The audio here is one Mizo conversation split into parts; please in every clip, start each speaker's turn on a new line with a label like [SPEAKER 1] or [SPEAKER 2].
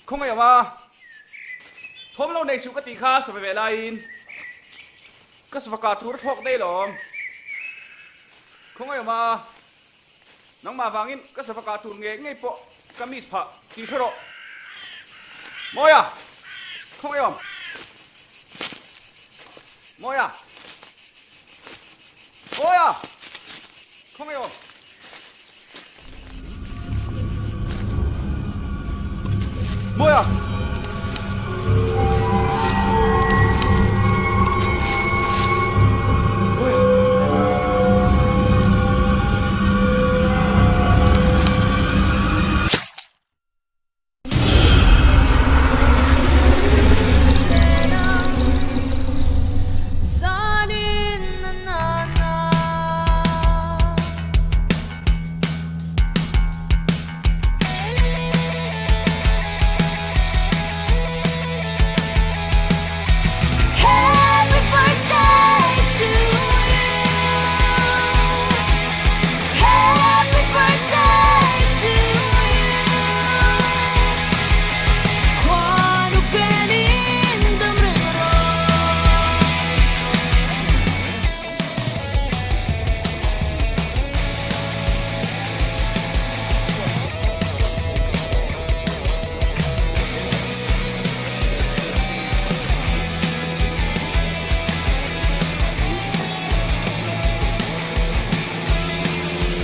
[SPEAKER 1] Khawngaih awm a, thawm lo nei suh ka tih kha sawi ve laiin ka sava tur a thlawk daih lawm. Khawngaih awm a, nangmah vangin ka sava kah tur ngei ngei pawh ka miss phah tih hre rawh. Mawia! Khawngaih awm! Mawia! Mawia! Khawngaih awm! Mawia!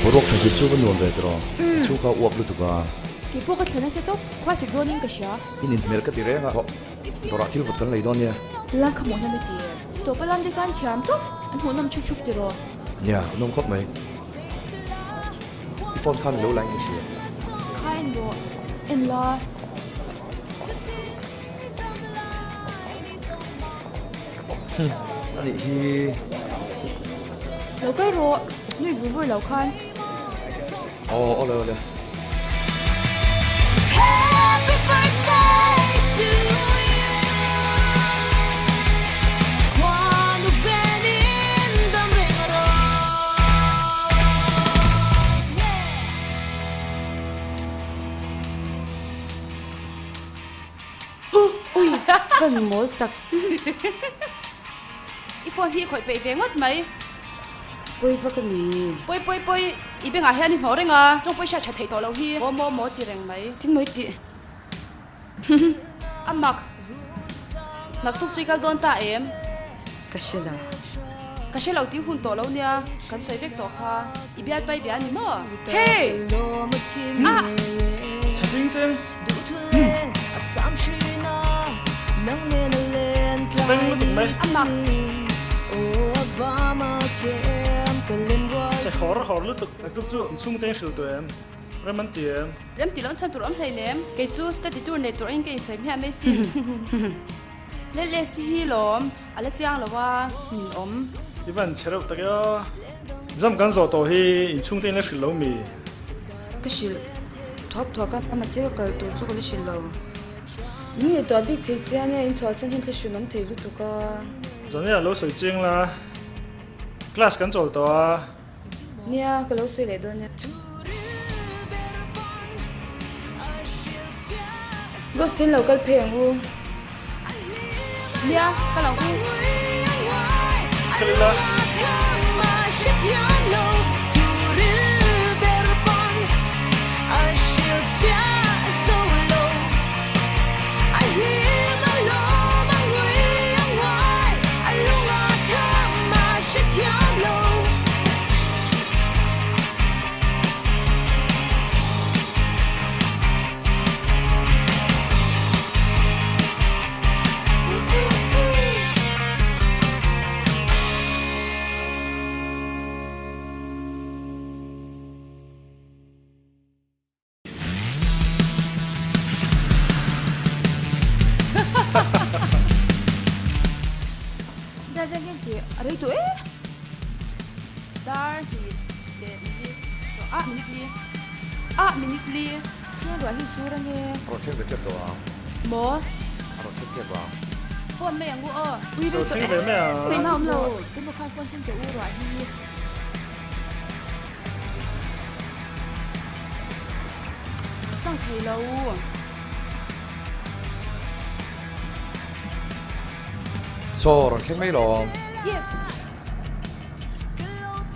[SPEAKER 2] Boruak tha hip chu va nuam ve tiraw? Ka chhungkua uap lutuk a.
[SPEAKER 3] Kei pawh ka thlen nasa tawp, khua chik dawnin ka hria.
[SPEAKER 2] I nin hmel ka ti reng a. Hawh, dawrah thil vawt kan lei dawn nia.
[SPEAKER 3] Lang kha hmuh hnam i ti em? Tawpa lam te khan thiam tawp, an hmuh nawm chuk chuk tiraw?
[SPEAKER 2] Nia, a nawm khawp mai. I phone khan ilo la in ka hria.
[SPEAKER 3] Kha en rawh, en la.
[SPEAKER 2] Hum, a nih hi.
[SPEAKER 3] Lo kal rawh, nui vur vur lo khan.
[SPEAKER 2] Aw, awle awle.
[SPEAKER 3] Ui, van mawl tak.
[SPEAKER 4] I phone hi i khawih peih ve ngawt mai.
[SPEAKER 3] Pawi vak a ni.
[SPEAKER 4] Pawi pawi pawi, i bengah hian i hnawh reng a, tawng pawisa tha theih tawh loh hi. Maw maw maw ti reng mai.
[SPEAKER 3] Thil mawi tih.
[SPEAKER 4] A mak. Naktuk chu i kal dawn ta em?
[SPEAKER 3] Ka hre lo.
[SPEAKER 4] Ka hre lo tih hun tawh lo nia, kan sawi vek tawh kha. I bial pai bia a ni maw?
[SPEAKER 1] Hey! Ah! Tha ching ching. Beng lutuk mai.
[SPEAKER 4] A mak.
[SPEAKER 1] Chhe hawr hawr lutuk. Naktuk chu inchhungte in hrilh tawh em? Rem an ti em?
[SPEAKER 4] Rem ti lo an chhan tur awm hleinem. Kei chu study tour nei tur angin ka insawi hmiah mai sin. Let leh si hi lawm, a la chiang lo a, min awm.
[SPEAKER 1] I van chhe reuh tak e aw. Zam kan zawh tawh hi inchhungte in la hrilh lo mi?
[SPEAKER 3] Ka hrilh thuak thuak a, mahse ka kal tur chu ka la hrilh lo. Min ngaihtuah bik thei sia nia, inchhuahsan hian thlahrun awm thei lutuk a.
[SPEAKER 1] Zania lo sawi chiang la, class kan chawl tawh a.
[SPEAKER 3] Nia, ka lo sawi leh dawn nia. Ghost in lo kal phei ang u.
[SPEAKER 4] Nia, kal ang u.
[SPEAKER 1] Kal ila.
[SPEAKER 3] Dazen hian tih a rei tawh e.
[SPEAKER 4] Dar hnih leh minute saw ah minute li ah minute li.
[SPEAKER 3] Sian ruah hi sur ange.
[SPEAKER 2] A rawn thleng ve tep tawh ang.
[SPEAKER 4] Maw?
[SPEAKER 2] A rawn thleng tep ang.
[SPEAKER 4] Phone mai ang u aw.
[SPEAKER 3] Ui rei tawh
[SPEAKER 1] Thleng ve mai ang.
[SPEAKER 3] Ngaihna awm lo. Temo khan phone cheng teh u ruah hi.
[SPEAKER 4] Tlang thei lo.
[SPEAKER 2] Chaw rawn thleng mai lawm.
[SPEAKER 4] Yes.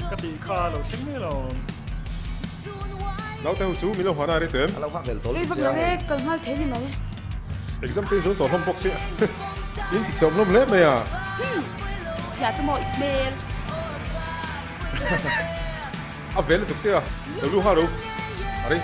[SPEAKER 5] Ka tih kha lo thleng mai lawm.
[SPEAKER 6] Naute ho chu min lo huan a ri tawh em?
[SPEAKER 2] A lo nghak hlel tawh
[SPEAKER 3] Rei
[SPEAKER 2] lutuk
[SPEAKER 3] vak
[SPEAKER 2] che a
[SPEAKER 3] lo
[SPEAKER 2] hei.
[SPEAKER 3] e, kal nghal thei ni mai.
[SPEAKER 6] Exam te in zo tawh hlawm bawk sia. In ti chawm hlawm hle mai a.
[SPEAKER 4] Chhia chu maw i hmel.
[SPEAKER 6] A vel lutuk che a, lo lu nghal ro. A rei.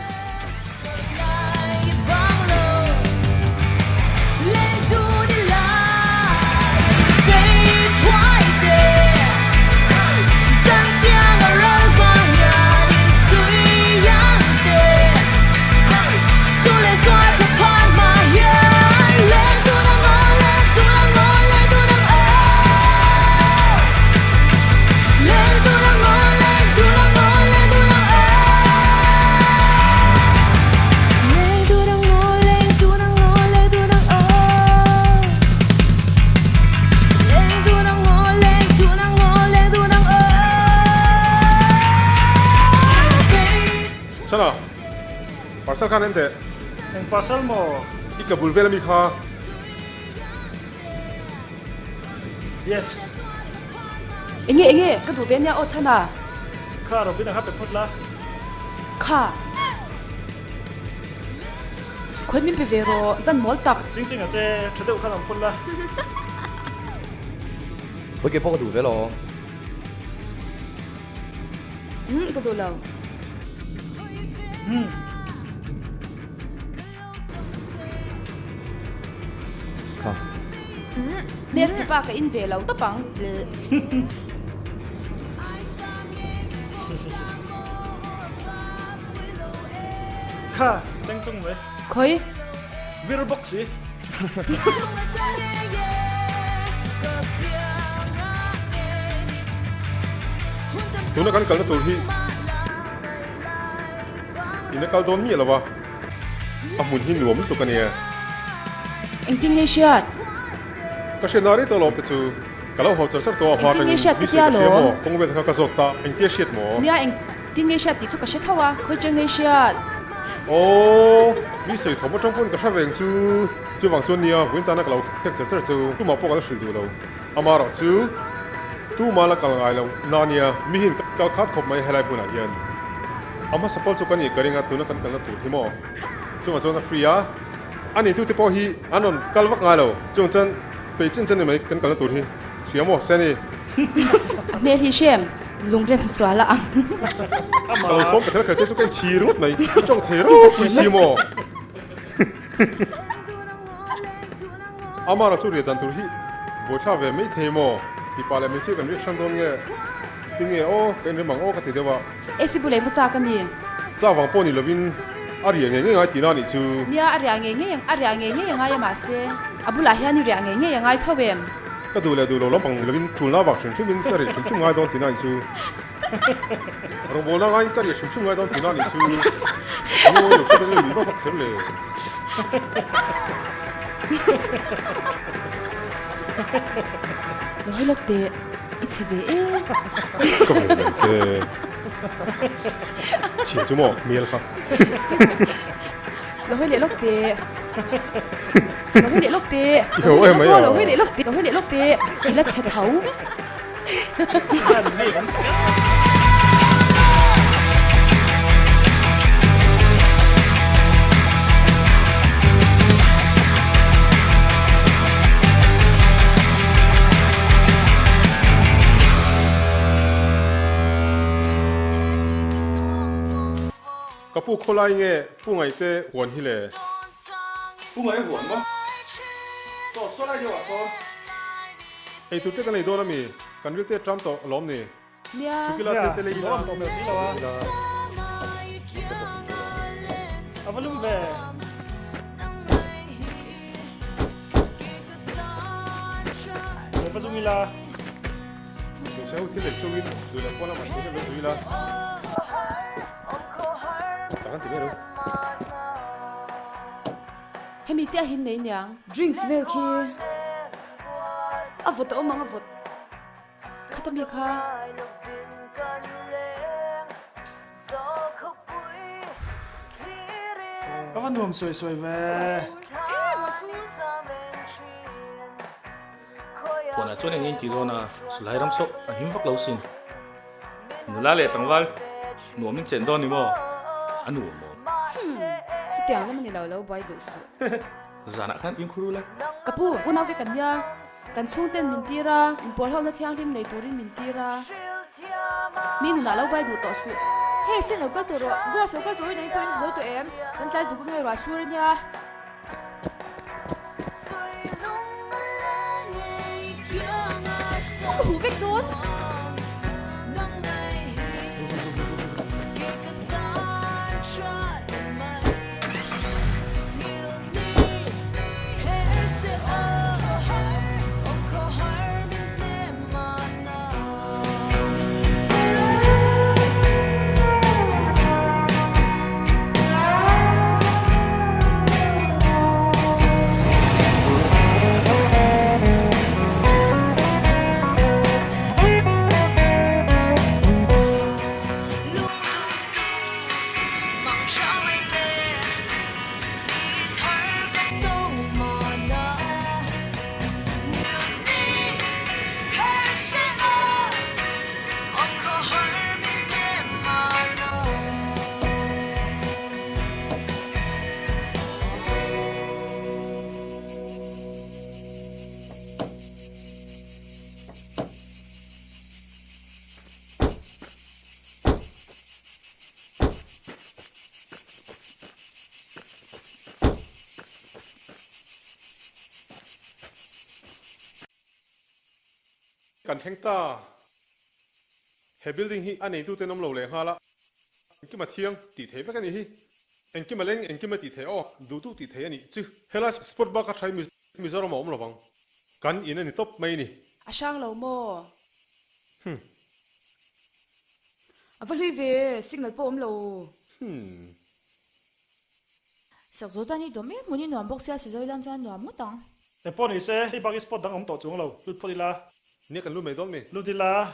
[SPEAKER 6] Chana, parcel khan en teh.
[SPEAKER 5] Eng parcel maw?
[SPEAKER 6] I ka bul vel ami kha.
[SPEAKER 5] Yes.
[SPEAKER 4] Enge enge ka duh ve nia aw chhana.
[SPEAKER 5] Kha Robin a kha pe phawt la.
[SPEAKER 4] Kha. Khawi min pe ve rawh van mawl tak.
[SPEAKER 5] Ching ching a che tha deuh khan awm phawt la.
[SPEAKER 2] Khawi ke pawh ka duh ve lo.
[SPEAKER 3] Umm ka duh lo.
[SPEAKER 5] Umm.
[SPEAKER 2] Kha.
[SPEAKER 4] Hmelchhe pa ka in ve lo tawp ang.
[SPEAKER 5] Kha, cheng chung mai.
[SPEAKER 4] Khawi?
[SPEAKER 5] Vir bawk si.
[SPEAKER 6] Tuna kan kalna tur hi in a kal dawn miah lo va. A hmun hi nuam lutuk a nia.
[SPEAKER 4] Engtin nge hriat?
[SPEAKER 6] Ka hriat na rei tawh lawm te chu ka lo haw char char tawh a hma
[SPEAKER 4] Engtin nge
[SPEAKER 6] atangin
[SPEAKER 4] hriat ka
[SPEAKER 6] mi sawi
[SPEAKER 4] tia
[SPEAKER 6] ka hria
[SPEAKER 4] lawm?
[SPEAKER 6] maw? Kawng vel te kha ka zawt ta, engtia hriat maw?
[SPEAKER 4] Nia engtin nge hriat tih chu ka hre tho a, khawi cheng nge hriat?
[SPEAKER 6] Aw, mi sawi thawm atang pawn ka hre veng chu, chuvang chuan nia vawiin tana ka lo khek char char chu tumah pawh ka la hrilh duh lo. Amaherawh chu tumah la kal ngai lo na nia, mi hin kal khat khawp mai helai hmunah hian. A hmasa pawl chu ka nih ka ring a, tuna kan kalna tur hi maw? Chungah chuan a free a, a neitu te pawh hi an rawn kal vak ngai lo. Chung chuan pei chin chan ni mai kan kalna tur hi hria maw Seni?
[SPEAKER 4] A hmel hi hrem lungrem sual a ang.
[SPEAKER 6] Ka lo sawm ta kher kher che chu ka inchhir ngawt mai, i tawng thei ropui si maw? Amara chu riah dan tur hi buaithla ve mai thei maw? Mipa leh hmeichhia kan riak hrang dawn nge? Tinge aw, ka inrem ang aw ka ti deuh a.
[SPEAKER 4] AC bu leh mu chak a mi?
[SPEAKER 6] Chak vang pawh ni lovin a riah ngei ngei ngai tihna a nih chu.
[SPEAKER 4] Nia, a riah ngei ngei a riah ngei ngei a ngai a mahse a bulah hian i riah ngei ngei a ngai tho em?
[SPEAKER 6] Ka duh leh duh lo lampang ni lovin ṭulna vang hrim hrimin ka riah hrim hrim ngai dawn tihna a nih chu. Rawngbawlna ngaiin ka riah hrim hrim ngai dawn tihna a nih chu. A ngawi lo hre dawn lo mi vak vak kher le.
[SPEAKER 4] Lo hawi lawk teh. I chhe ve e.
[SPEAKER 6] Ka ve mai che. Chhia chu maw hmel kha.
[SPEAKER 4] Lo hawi leh lawk teh. Lo hawi leh lawk teh.
[SPEAKER 6] I ho em mai a.
[SPEAKER 4] Lo hawi leh lawk teh. Lo hawi leh lawk teh. I la chhe tho.
[SPEAKER 6] Ka pu khawlai nge Pu Ngaihte huan hi le?
[SPEAKER 1] Pu Ngaih huan maw? Saw saw lai deuh ah sawn.
[SPEAKER 6] Eitur te kan ei dawn ami? Kan rilte ṭam tawh alawm ni?
[SPEAKER 4] Nia.
[SPEAKER 6] Chukila thil te lei ila.
[SPEAKER 5] Nia, tawh hmel si lo a. A va lum ve. Lo va zung ila.
[SPEAKER 6] Hmeichhe ho thil lei chungin duh leh pawn lamah hrilh lo zui ila. Tak an ti mai lo.
[SPEAKER 4] Hemi chiah hi nei niang.
[SPEAKER 3] Drinks vel khi a vawt a awm ang a vawt.
[SPEAKER 4] Khata mi kha.
[SPEAKER 5] Ka va nuam sawi sawi ve.
[SPEAKER 7] Huanah chuan eng eng tih dawn a, sulai ram saw a him vak lo sin. Nula leh tlangval nuam in chen dawn ni maw? A nuam maw?
[SPEAKER 3] Hmm, chutiang lam a ni lo, lo buai duh suh.
[SPEAKER 7] Zanah khan fimkhur ula.
[SPEAKER 4] Ka pu, unau vek kan nia. Kan chhungten min tir a, inpawlhona thianghlim nei turin min tir a. Mi nunah lo buai duh tawh suh.
[SPEAKER 3] Hei sin lo kal tawh rawh, glass lo kal turin eng pawhin zo tawh em? Kan tlai duh ka ngai ruah sur a nia. Ka huh vek dawn.
[SPEAKER 6] Kan thleng ta. He building hi a neitu ten awm lo leh nghal a, engkim a thiang tih theih vek a nih hi. Engkim a leng, engkim a tih theih aw, duhtu tih theih a nih chu. Helai spot bak a tha hi Mizoram a awm lo vang. Kan in a ni tawp mai a ni.
[SPEAKER 4] A hrang lo maw?
[SPEAKER 6] Hmm.
[SPEAKER 3] A va hlui ve, signal pawh awm lo.
[SPEAKER 6] Hmm.
[SPEAKER 8] Sak zo tan i dawm em hmun i nuam bawk sia Sizawi lam chuan nuam ngawt ang.
[SPEAKER 5] Eng pawh ni se, hei bak i spot dang awm tawh chuang lo, lut phawt ila.
[SPEAKER 6] Nia kan lut mai dawn mi?
[SPEAKER 5] Lut ila.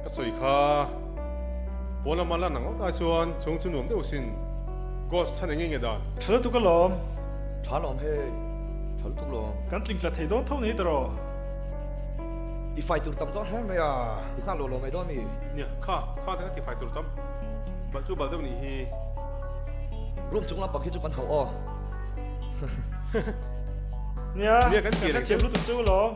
[SPEAKER 6] Ka sawi kha pawn lama lan ang ngawt ai chuan chhung chu nuam deuh sin Ghost chhan eng nge dan?
[SPEAKER 5] Tha lutuk alawm.
[SPEAKER 2] Tha alawm hei, tha lutuk lawm.
[SPEAKER 5] Kan tling tla thei dawn tho ni tawh.
[SPEAKER 2] Ti fai tur tam dawn hle mai a, ti nghal lo lo mai dawn mi.
[SPEAKER 6] Nia, kha, kha te kha ti fai tur tam. Balh chu balh deuh nih hi.
[SPEAKER 2] Room chung lampang hi chu kan hauh aw.
[SPEAKER 5] Nia,
[SPEAKER 6] Nia kan
[SPEAKER 5] kan
[SPEAKER 6] ti reng
[SPEAKER 5] hrethiam
[SPEAKER 6] chu.
[SPEAKER 5] lutuk chu lawm.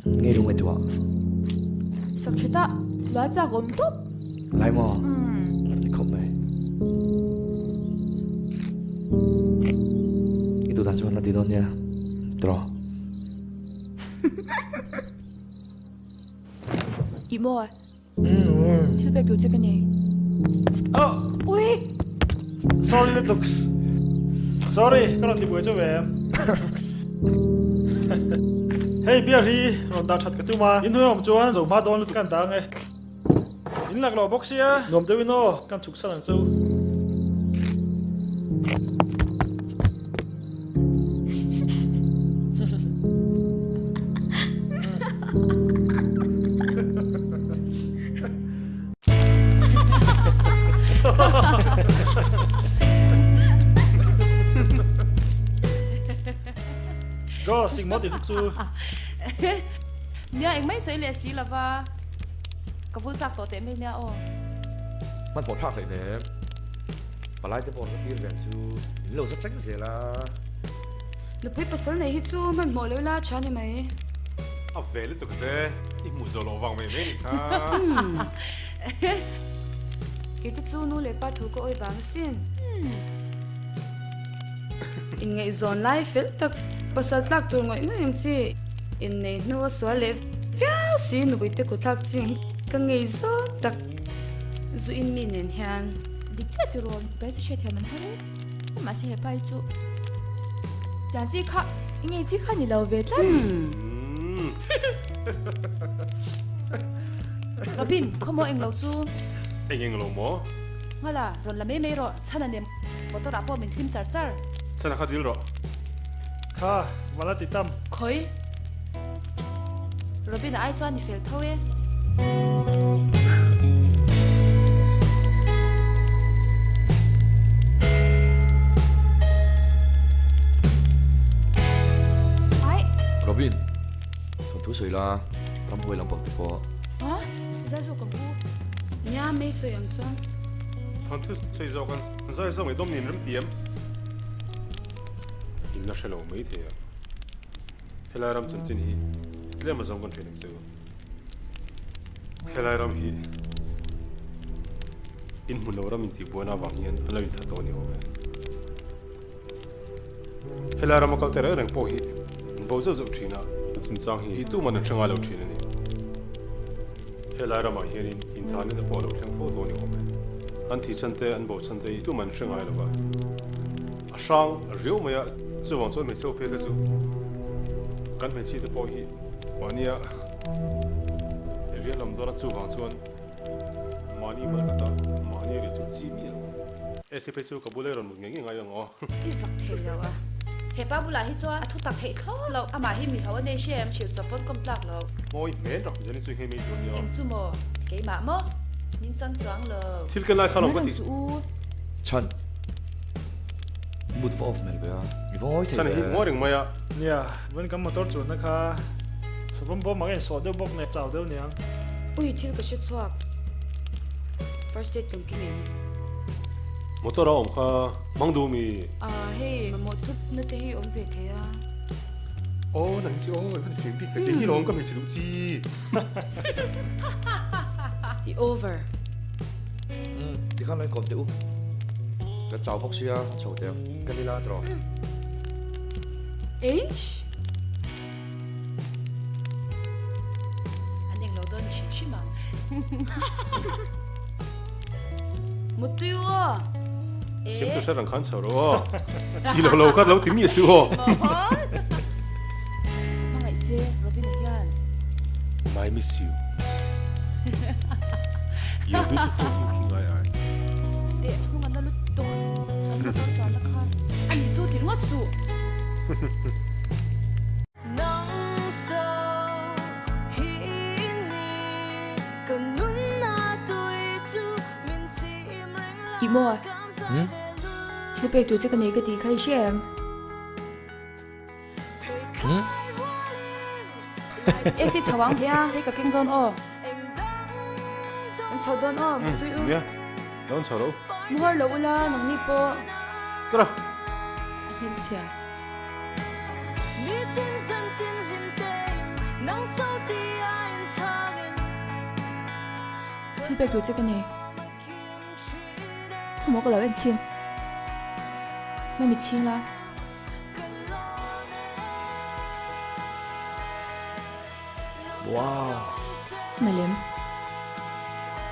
[SPEAKER 2] Ngei lo ngaihtuah.
[SPEAKER 8] Sak tha ta, la chak awm tawp.
[SPEAKER 2] Lai maw? Ni khawp mai. I duh dan chuan la ti dawn nia. Tiraw?
[SPEAKER 8] Ih maw? Thil pek tur che ka nei. Ui!
[SPEAKER 5] Sorry lutuks. Sorry, ka rawn ti buai chauh em. Hei beer hi rawn dah that ka tum a, in hnuai awm chuan zo hma dawn lutuk kan dang e. In lak loh bawk sia, nuam deuhin aw, kan chhuk san ang cheu. Go, sing maw ti hluk chu.
[SPEAKER 4] Nia engmai sawi leh si lova ka vul chak tawh teh mai nia aw.
[SPEAKER 2] Hmanhmawh thlak hlei nem. Palai te pawh an va tir ve ang chu in lo za cheng zel a.
[SPEAKER 3] Nupui pasal nei hi chu hmanhmawh lo ila tha ni mai.
[SPEAKER 6] A ve lutuk che, i hmuh zawh loh vang mai mai nih kha.
[SPEAKER 3] Kei te chu nu leh pa thu ka awi vang asin. Inngaihzawn lai fel tak pasal tlak tur ngawih ngawih ang chi innei hnu a sual leh viau si nupui te kutthlak chi ka ngei zawk tak zu in mi nen hian.
[SPEAKER 8] Dik chiah ti rawn pai chu hriatthiam an har e. Mahse he pai chu tiang chi kha i ngei chi kha ni lo ve tlat.
[SPEAKER 4] Robin, khawmaw englo chu?
[SPEAKER 6] Eng englo maw?
[SPEAKER 4] Ngala, rawn la mai mai rawh, chhan a nem motor ah pawh min thlim char char.
[SPEAKER 6] Chhan a kha dil rawh.
[SPEAKER 5] Kha, vala ti tam.
[SPEAKER 4] Khawi? Robin a ai chuan i fel tho e.
[SPEAKER 8] Ai.
[SPEAKER 2] Robin, thawnthu sawi la, ramhuai lampang te pawh.
[SPEAKER 8] Ha? Zai zawk ang u.
[SPEAKER 3] Nia, mei sawi ang chuan.
[SPEAKER 6] Thawnthu sawi zawk ang zai zawk mai dawm nin rem ti em? In la hre lo mai thei a. Helai ram chanchin hi tlem a zawng kan hre ning chu. Helai ram hi in hmun lo ram intihbuaina avang hian an lo inthat tawh a ni awm e. Helai rama kal te reng reng pawh hi an bo zeuh zeuh thin a, chinchang hi tuman an hre ngai lo thin a ni. Helai ramah hianin inthanina pawh a lo thleng fo tawh a ni awm e. An thih chhan te, an bo chhan te hi tuman an hre ngai lo va. A hrang riau mai a, chuvang chuan hmeichhe phei kha chu kan hmeichhia te pawh hi mahnia rial lam dawn a, chuvang chuan mahni mal kata mahni ri chu chi miah lo. Esi phei chu ka bula i rawn mut ngei ngei ngai ang aw.
[SPEAKER 3] I zak thei lo a.
[SPEAKER 4] He pa bulah hi chuan a thu tak theih thlawt loh, amah hi mi ho a nei hre em, hrilh chawp pawn kawm tlak lo.
[SPEAKER 6] Mawi hmel rak zel in chu hei mai tur nia.
[SPEAKER 4] Eng chu maw? Keimah maw? Min chang chuang lo.
[SPEAKER 6] Thil ken lai kha lawm ka ti.
[SPEAKER 2] Chhan. Mood va off hmel ve a, i va ngawi thei ve.
[SPEAKER 6] Chhan hi ngawi reng mai a.
[SPEAKER 5] Nia, vawiin kan motor chuanna kha savawm bawm ang a insawh deuh bawk nen chau deuh niang.
[SPEAKER 3] Ui thil ka hre chhuak. First aid kan keng em?
[SPEAKER 6] Motor a awm kha hmang duh mi?
[SPEAKER 3] A hei mamawh thut na te hi awm ve thei a.
[SPEAKER 6] Aw nang hi chu aw i van fim bik tak kei hi lawm ka hmeichhe duh chi.
[SPEAKER 3] I over.
[SPEAKER 2] Umm tikhan lo inkawm teh u. Ka chau bawk sia a chho teh ang. Ka lila tawh.
[SPEAKER 3] Inch.
[SPEAKER 4] An englo dawn i hrim hrim ang.
[SPEAKER 3] Mutui u aw.
[SPEAKER 6] Siam chu hre rang khan chho rawh aw. Ti lo lo kha lo ti mi suh aw.
[SPEAKER 4] Hmangaih che Robina hian.
[SPEAKER 6] My miss you. You're beautiful thinking ai ai.
[SPEAKER 4] Teh hnung a na lut tawh. Kan motor chuan na khan a ni chu ti ringawt suh.
[SPEAKER 8] Ih maw? Thil pek tur che ka nei ka tih kha i hria em?
[SPEAKER 4] AC chho ang nia, hei ka keng dawn aw.
[SPEAKER 3] Kan chho dawn aw, mutui u.
[SPEAKER 6] Nia, dawn chho lo.
[SPEAKER 3] Mu har lo ula, nangni pawh.
[SPEAKER 6] Ka ra.
[SPEAKER 4] A hmelchhia.
[SPEAKER 8] Thil pek tur che ka nei. Maw ka lo en chhin. Mami chhing la.
[SPEAKER 2] Wow!
[SPEAKER 8] Malem.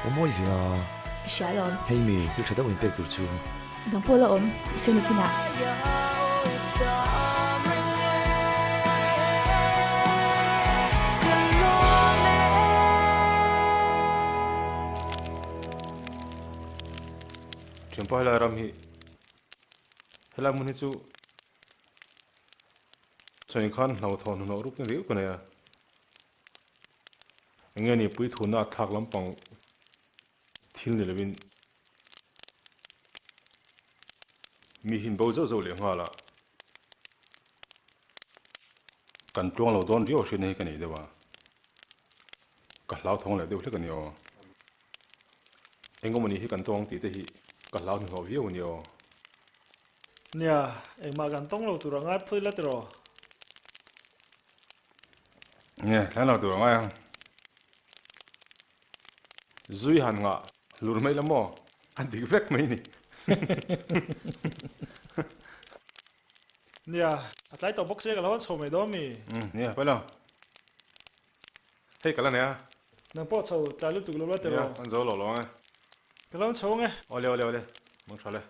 [SPEAKER 2] Aw mawi ve a.
[SPEAKER 8] I hria alawm.
[SPEAKER 2] Hei mi, thil tha deuh in pek tur chu.
[SPEAKER 8] Dang pawh la awm, i sawi nakinah.
[SPEAKER 6] Thianpa helai ram hi helai hmun hi chu chaw khan hlauhthawn hnahnawh ruk na riau ka nei a, eng nge ni puithuna a thlak lampang thil ni lovin Mi hin bo zauh zauh leh nghal a, kan tluang lo dawn riau hriatna hi ka nei deuh a, ka hlauthawng leh deuh hlek a ni aw. Engemaw ni hi kan tawng tih te hi ka hlau hnuhnawh viau a ni aw.
[SPEAKER 5] Nia, engmah kan tawng lo tur a ngai phawt ila tiraw?
[SPEAKER 6] Nia, thleng lo tur a ngai ang. Zui han ngah hlur mai la maw? A dik vek mai ni.
[SPEAKER 5] Nia, a tlai tawh bawk sia ka lo han chho mai dawn mi?
[SPEAKER 6] Umm, nia, pawi lo. Hei ka la nei a.
[SPEAKER 5] Nang pawh chho tlai lutuk lo la tiraw?
[SPEAKER 6] Nia, kan zo lo lo ang e.
[SPEAKER 5] Ka lo han chho ang e.
[SPEAKER 6] Awle, awle, awle. Mang tha le.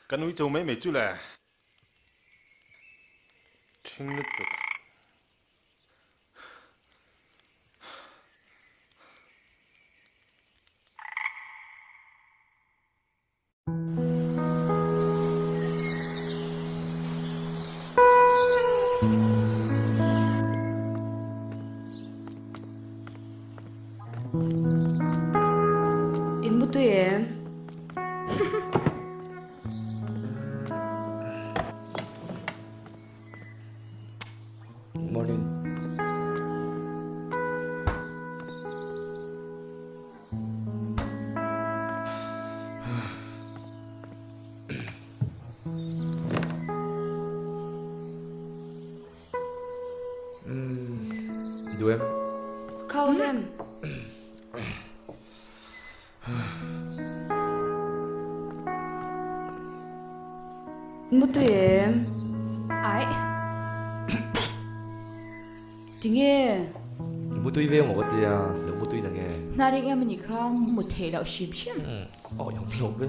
[SPEAKER 6] Ka nui cho mai mai chu le. Ṭhing lutuk.
[SPEAKER 3] In mutui em?
[SPEAKER 2] Morning. Umm, duh em?
[SPEAKER 3] Khau lem. Mutui em?
[SPEAKER 8] Aih.
[SPEAKER 3] Tinge?
[SPEAKER 2] Mutui ve maw ka tia, lo mutui na nge?
[SPEAKER 8] Hna ring em anih kha mut theih loh hrim hrim.
[SPEAKER 2] Aw i awm lo ve.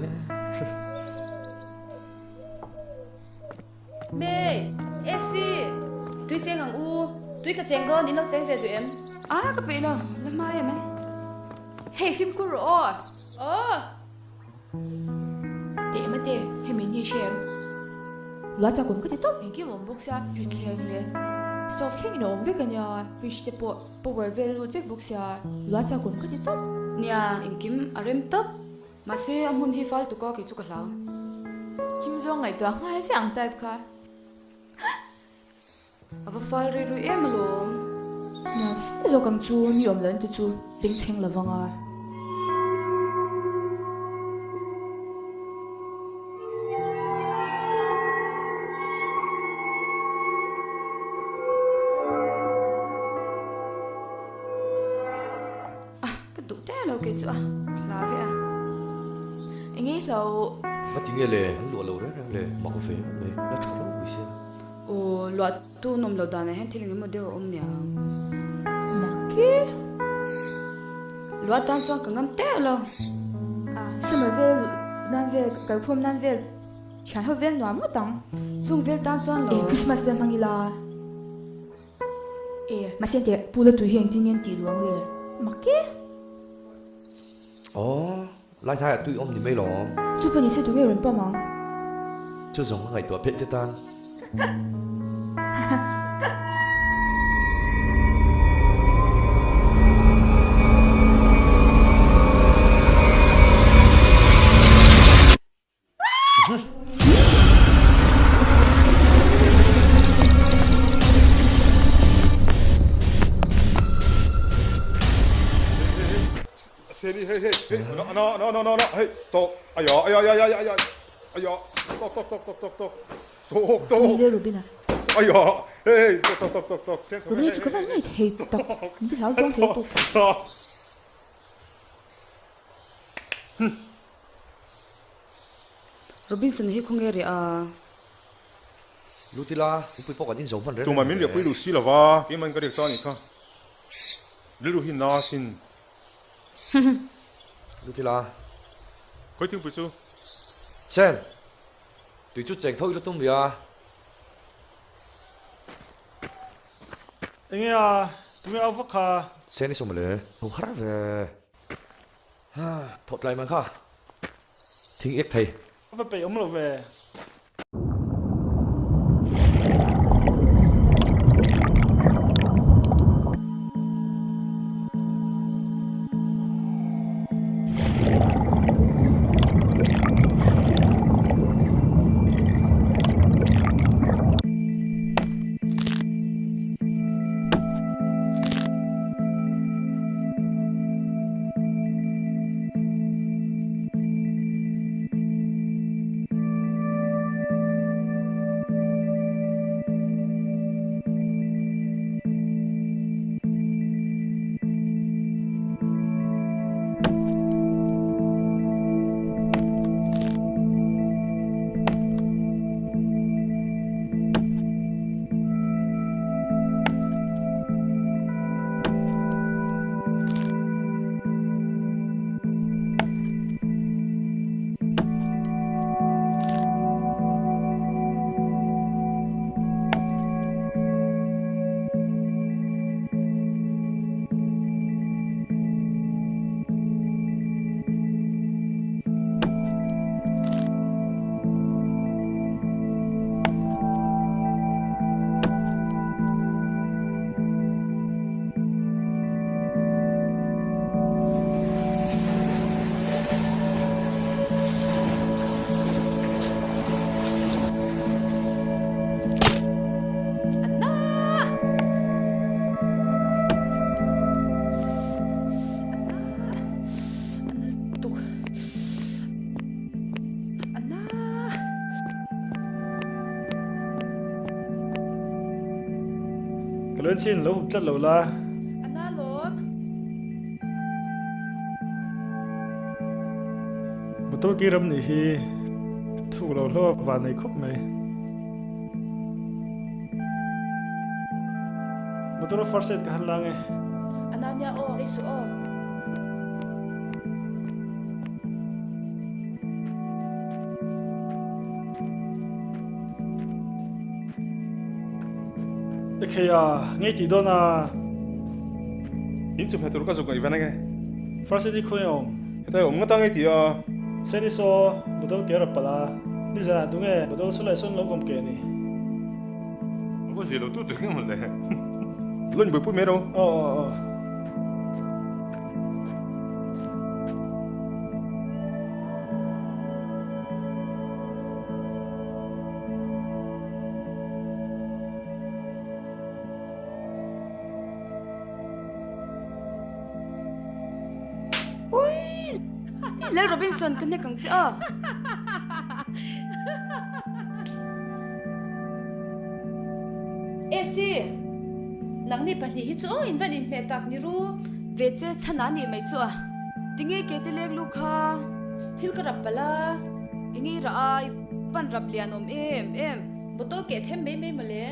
[SPEAKER 4] Me, Esi, tui cheng ang u, tui ka cheng dawn, in lo cheng ve duh em?
[SPEAKER 3] A, ka peih lo, la hma em e.
[SPEAKER 8] Hei, fimkhur rawh aw.
[SPEAKER 4] Aw.
[SPEAKER 8] Teh mate, hemi ni hre em? Lua chak awm ka ti tawp, engkim awm bawk sia, thutthleng leh stove thleng in a awm vek ania, fridge te pawh power vel a lut vek bawk sia, lua chak awm ka ti tawp.
[SPEAKER 3] Nia, engkim a rem tawp. Mahse, a hmun hi fal tuk a, kei chu ka hlau.
[SPEAKER 8] Kim zawng ngaihtuah nghal chiah ang type kha.
[SPEAKER 3] A va fal rei rui em alawm.
[SPEAKER 8] Nia, fal zawk ang chu mi awm lo te chu bengchheng lo vang a.
[SPEAKER 3] duh teh lo kei chu a, ka hlau ve a.
[SPEAKER 8] Eng nge hlau?
[SPEAKER 2] Nga ti nge le, an luah lo reng reng le, mak ve em mai, la tha ropui sia.
[SPEAKER 3] Aw, luah tu nawm loh danah hian thil eng emaw deuh a awm nia.
[SPEAKER 8] Mak e.
[SPEAKER 3] Luah tan chuan ka ngam teh lo.
[SPEAKER 8] A, summer vel nan vel, kalkhawm nan vel. Thian ho vel nuam ngawt ang.
[SPEAKER 3] Chung vel tan chuan lo.
[SPEAKER 8] E Christmas vel hmang ila. E mahse teh Pu la tui hi engtin nge an tih luang le? Mak e.
[SPEAKER 2] Aw, lai hnaiah tui awm ni mai lawm.
[SPEAKER 8] Chu pahnih se tunge rawn pam ang?
[SPEAKER 2] Chu zawng ka ngaihtuah phet che tan.
[SPEAKER 6] Seni hei hei hei no no no no no hei tawk aya aya aya aya aya aya tawk tawk tawk tawk tawk tawk tawk tawk
[SPEAKER 8] Ni le Robina
[SPEAKER 6] aya hei hei tawk tawk tawk tawk tawk
[SPEAKER 8] Robina chu ka van ngei thei tak min ti hlau zawng thei tuk.
[SPEAKER 3] Robinson hi khawnge rih a?
[SPEAKER 2] Lut ila, nupui pawh kan inzo hman reng reng
[SPEAKER 6] Tumah min riahpui luh si lova, keimah in ka riak ta anih kha. Rilru hi na sin.
[SPEAKER 2] Lut ila.
[SPEAKER 6] Khawi thingpui chu?
[SPEAKER 2] Chen! Tui chu cheng tho ila tum rih a.
[SPEAKER 5] Enge a? Tunge au vak kha?
[SPEAKER 2] Chen i sawm le. Tho har ve. Ha, thawh tlai man kha. Thing ek thei.
[SPEAKER 5] Va peih awm lo ve. Ka lo chin lo hup tlat lo la. Motor ki ram nih hi thuk lo hlawk van nei khawp mai. Motor first aid ka han lang e.
[SPEAKER 4] Ananya aw, ei suh aw.
[SPEAKER 5] Ekhei a, ngei tih dawn a.
[SPEAKER 6] In chu hme tur ka zuk ngaih ven ange.
[SPEAKER 5] First aid i khawi awm?
[SPEAKER 6] Hetai awm ngata ngei tih a.
[SPEAKER 5] Seni saw, bottle ke rawh palh a. Nizan ah tunge bottle saw leh sawn lo kawm ke ni.
[SPEAKER 6] A va zia lo tu tur nge maw le. Lawin buaipui mai ro.
[SPEAKER 5] Aw aw aw.
[SPEAKER 3] Ui! Lal Robinson ka hnek ang che aw.
[SPEAKER 4] Esi, nangni pahnih hi chu aw in van inhmeh tak ni ru.
[SPEAKER 3] Ve che chhan a nih mai chu a. Tinge ke te lek lu kha.
[SPEAKER 4] Thil ka rap palh a.
[SPEAKER 3] Enge i rah a, i van rap lian awm em em.
[SPEAKER 4] Bottle keh them mai mai mawle.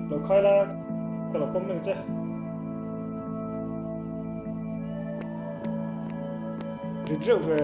[SPEAKER 5] Lo khai la, ka lo pawm reng che. Rit reuh ve.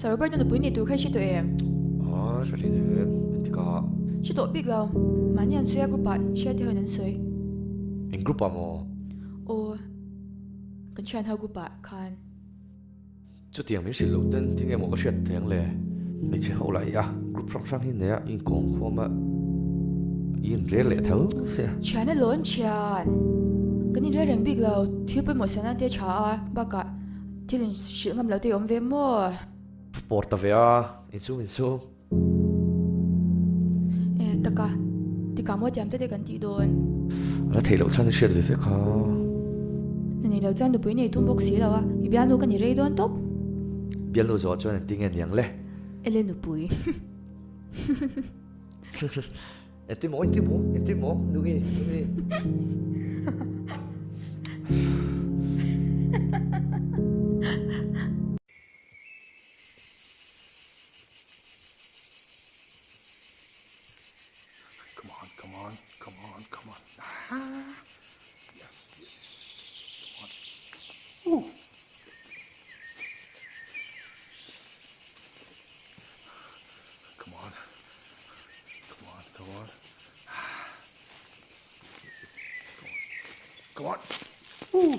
[SPEAKER 8] Sir Robert-a nupui nei tur kha i hre tawh em?
[SPEAKER 2] Aw, hre hle em, engtik ah?
[SPEAKER 8] Hre tawh bik lo, mahni an sawi a group ah hria te hoin an sawi.
[SPEAKER 2] Eng group ah maw?
[SPEAKER 8] Aw, kan thian ho group ah khan.
[SPEAKER 2] Chutiang min hrilh loh ten tinge maw ka hriat thei ang le? Hmeichhe ho lah hi a group hrang hrang hi nei a, i inkawm khawm a, i inrel leh tho sia.
[SPEAKER 8] Thian a lawn thian. Kan inrel reng bik lo, thil pawimawh sian nan te a tha a, bakah thil in hrilh ngam lo te i awm ve maw?
[SPEAKER 2] Pawr ta ve a, insum insum.
[SPEAKER 8] E taka, tikah maw tiam te te kan tih dawn.
[SPEAKER 2] A la theih loh chuan i hriat ve vek a.
[SPEAKER 8] Na nei lo chuan nupui nei tum bawk si lo a, i bialnu ka ni rei dawn tawp.
[SPEAKER 2] Bialnu zawh chuan engtin nge niang le?
[SPEAKER 8] Ele nupui.
[SPEAKER 2] Engtin maw, engtin maw, engtin maw, nungi, nungi.
[SPEAKER 1] Come on, come on, come on, come on.
[SPEAKER 6] Come on. Come on, come on. Come on. Come on.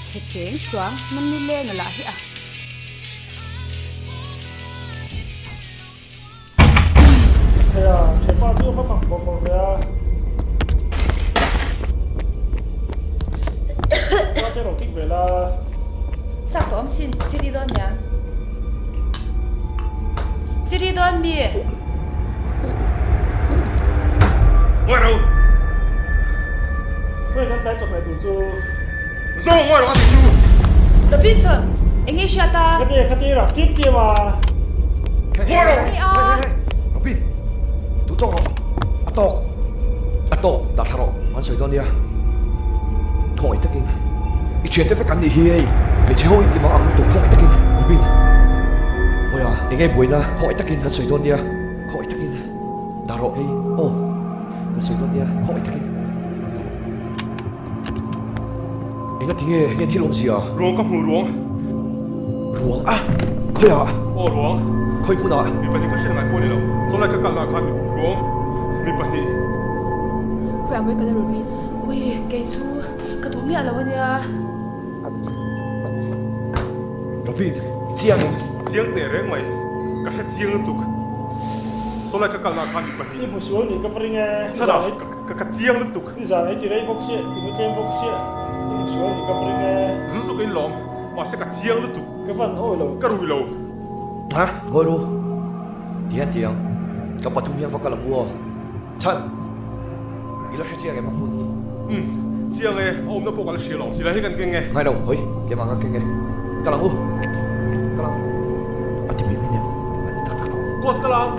[SPEAKER 3] Chhe cheng chuang namni leng a lah hi a.
[SPEAKER 5] Heia, hepa chu a va mak bawk bawk ve a. Ka te ro kik ve la.
[SPEAKER 4] Chak tawh awm sin, chiri dawn nia. Chiri dawn mi.
[SPEAKER 6] Ngawi ro.
[SPEAKER 5] Khawi kan tlai chawhmeh tur chu.
[SPEAKER 6] Zo ngawi ro a tih chu.
[SPEAKER 4] Robinson, eng nge hriat a?
[SPEAKER 5] Khati khati rak chim chim a.
[SPEAKER 6] Ngawi ro.
[SPEAKER 4] Ni a.
[SPEAKER 2] Robin, duh tawk rawh. A tawk. A tawk, dah thla rawh. An sawi dawn nia. Khawngaih takin i thiante vek an nih hi hei. Hmeichhe ho in ti mang ang lutuk khawngaih takin Robin. Hawiah eng nge buaina khawngaih takin kan sawi dawn nia. Khawngaih takin dah rawh hei aw. Kan sawi dawn nia khawngaih takin. Enga ti nge nge thil awmzia?
[SPEAKER 6] Ruang ka hmu ruang.
[SPEAKER 2] Ruang a? Khawiah?
[SPEAKER 6] Aw ruang.
[SPEAKER 2] Khawi hmunah?
[SPEAKER 6] Mi pahnih ka hriat ngai pawh ni lo. Chawlai ka kalna khan ruang mi pahnih.
[SPEAKER 8] Khawiah mawi kal a Robin?
[SPEAKER 4] Ui, kei chu ka duh miah lo a nia.
[SPEAKER 2] Robin, i chiang em?
[SPEAKER 6] Chiang teh reng mai. Ka hre chiang lutuk. Chawlai ka kalna khan mi pahnih.
[SPEAKER 5] I hmu sual nih ka va ring e.
[SPEAKER 6] Chhan ah ka chiang lutuk.
[SPEAKER 5] I zan ei ti rei bawk chiah, i tlem bawk chiah, i hmu sual nih ka va ring e.
[SPEAKER 6] Zu chu ka inlawm, mahse ka chiang lutuk.
[SPEAKER 5] Ka van awi lo.
[SPEAKER 6] Ka rui lo.
[SPEAKER 2] Ha, ngawi ru. Ti hian ti ang, ka pathum hian va kal ang u aw. Chhan, i la hre chiang em a hmun?
[SPEAKER 6] Umm, chiang e, a awmna pawh ka la hria lo. Silai hi kan keng e.
[SPEAKER 2] Ngai lo, hawi, keimah ka keng e. Kal ang u, kal ang. A ti mai mai nia, a ni tak tak lo.
[SPEAKER 6] Coach kal ang.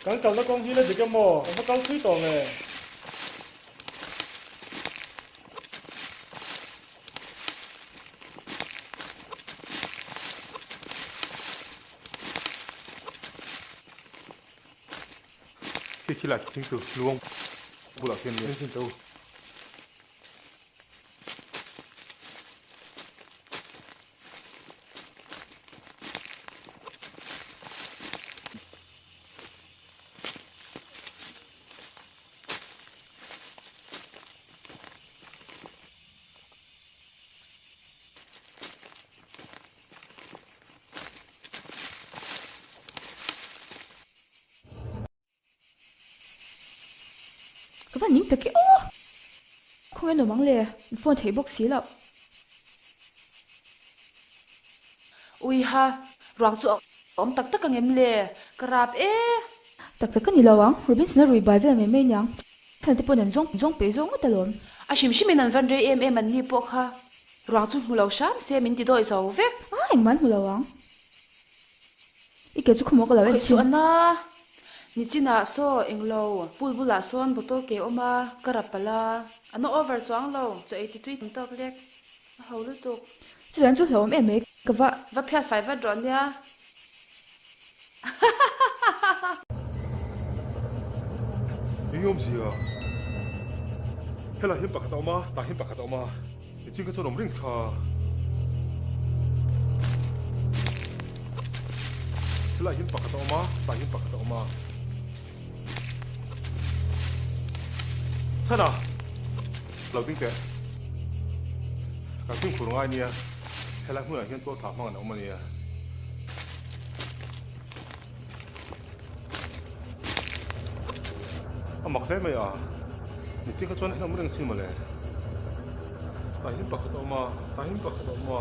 [SPEAKER 5] Kan kalna kawng hi la dik emaw? Kan va kal thui tawh nge?
[SPEAKER 6] Khi khi lai thing chu luang bulah khian nia. Engtin teh u?
[SPEAKER 8] va ning tak e aw! Khawnge nuam ang le, an phone theih bawk si loh.
[SPEAKER 4] Uiha, ruang chu a awm tak tak ang em le? Ka rap e!
[SPEAKER 8] Tak tak a ni lo ang, Robinson a rui bai vel mai mai niang, thian te pawhin an zawng zawng peih zawk ngawt alawm.
[SPEAKER 4] A hrim hrimin an van rei em em an ni pawh kha ruang chu hmu lo hram se min ti dawi zo vek.
[SPEAKER 8] A, engmah an hmu lo ang. I ke chu khawmawk a lo en
[SPEAKER 4] Khawih suh
[SPEAKER 8] chin.
[SPEAKER 4] a na. Nichinah saw englo pool bulah sawn bottle ke awm a, ka rap palh a. A na over chuang lo, chaw ei ti tui tam tawk lek. A ho lutuk.
[SPEAKER 8] Chutiang chu hlauhawm em mai ka va.
[SPEAKER 4] Va phiat fai vat rawh nia.
[SPEAKER 6] Eng awmzia? Helai hian pakhat a awm a, tah hian pakhat a awm a. Nichin kha chuan awm reng kha. Helai hian pakhat a awm a, tah hian pakhat a awm a. Chhana! Lo ding teh. Kan fimkhur ngai nia, helai hmunah hian tualthah hmang an awm a nia. A mak hle mai a, mitin kha chuan a awm reng si mawle. Tah hian pakhat a awm a, tah hian pakhat a awm a,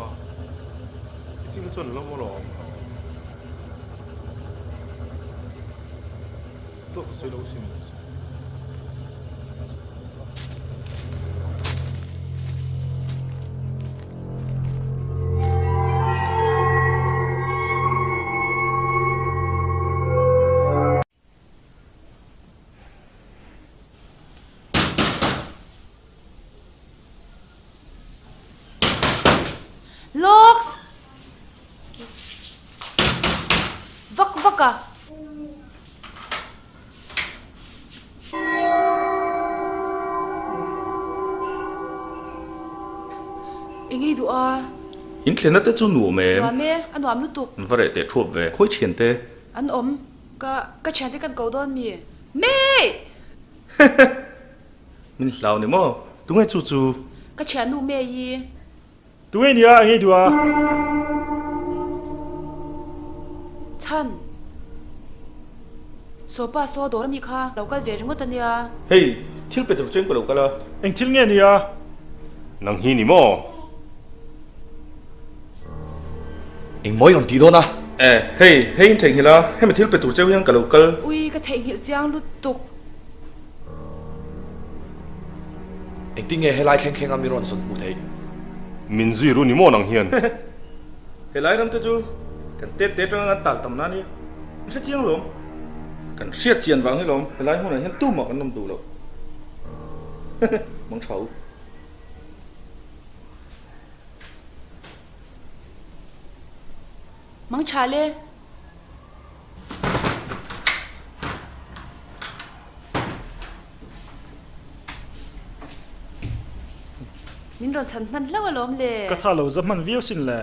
[SPEAKER 6] mitin kha chuan an lo awm alawm. Dawt ka sawi lo sin.
[SPEAKER 4] Lawks! Vak vak a! Engei duh a?
[SPEAKER 7] In thlenna te chu nuam em?
[SPEAKER 4] Nuam e, a nuam lutuk.
[SPEAKER 7] An va reh teh thuap ve. Khawi thian te?
[SPEAKER 4] An awm. Ka ka thian te kan ko dawn mi? Mei!
[SPEAKER 7] Min hlau ni maw? Tunge chu chu?
[SPEAKER 4] Ka thiannu Mei i.
[SPEAKER 5] Tunge nia a ngei duh a?
[SPEAKER 4] Chhan. Saw pa saw dawr ami kha lo kal ve ringawt a nia.
[SPEAKER 7] Hei, thil pe tur cheng ka lo kal a.
[SPEAKER 5] Eng thil nge nia?
[SPEAKER 6] Nang hi ni maw?
[SPEAKER 2] Eng mawi rawn tih dawn a?
[SPEAKER 7] E, hei, hei in theihnghilh a, hemi thil pe tur cheu hian ka lo kal.
[SPEAKER 4] Ui, ka theihnghilh chiang lutuk.
[SPEAKER 2] Engtin nge helai thleng thleng a mi rawn zawn hmuh theih?
[SPEAKER 6] Min zui ru ni maw nang hian?
[SPEAKER 7] Helai ram te chu kan tet te atanga kan tal tam na nia, in hre chiang lawm. Kan hriat chian vang hi lawm helai hmunah hian tumah kan awm duh loh. Mang tha u.
[SPEAKER 4] Mang tha le. Min rawn chhan hman hlauh alawm le.
[SPEAKER 5] Ka tha lo za hman viau sin le.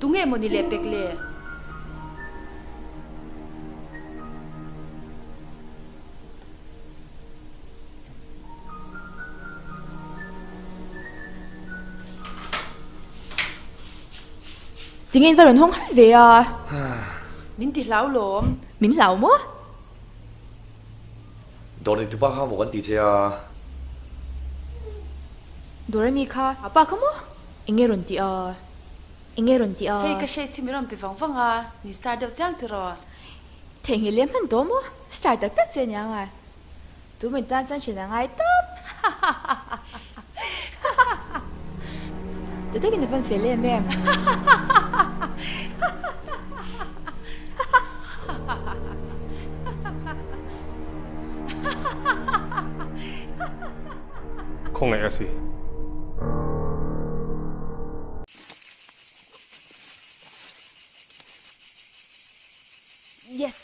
[SPEAKER 4] Tunge mawni leh pek le?
[SPEAKER 8] Tinge in va rawn hawng har ve a?
[SPEAKER 4] Min ti hlau lawm.
[SPEAKER 8] Min hlau maw?
[SPEAKER 2] Dawr nei tupa kha maw kan ti che a?
[SPEAKER 8] Dawr ami kha a pa kha maw? Enge rawn ti a? Enge rawn ti a?
[SPEAKER 4] Hei ka hriat chi mi rawn pe vang vang a, min star deuh chiang tiraw?
[SPEAKER 8] Theihnghilh leh hman tawh maw? Star tak tak che aniang a. Tu min tan chuan hrilh a ngai tawp. Ti takin a van fel em em.
[SPEAKER 6] Khawngaih a si.
[SPEAKER 8] Yes!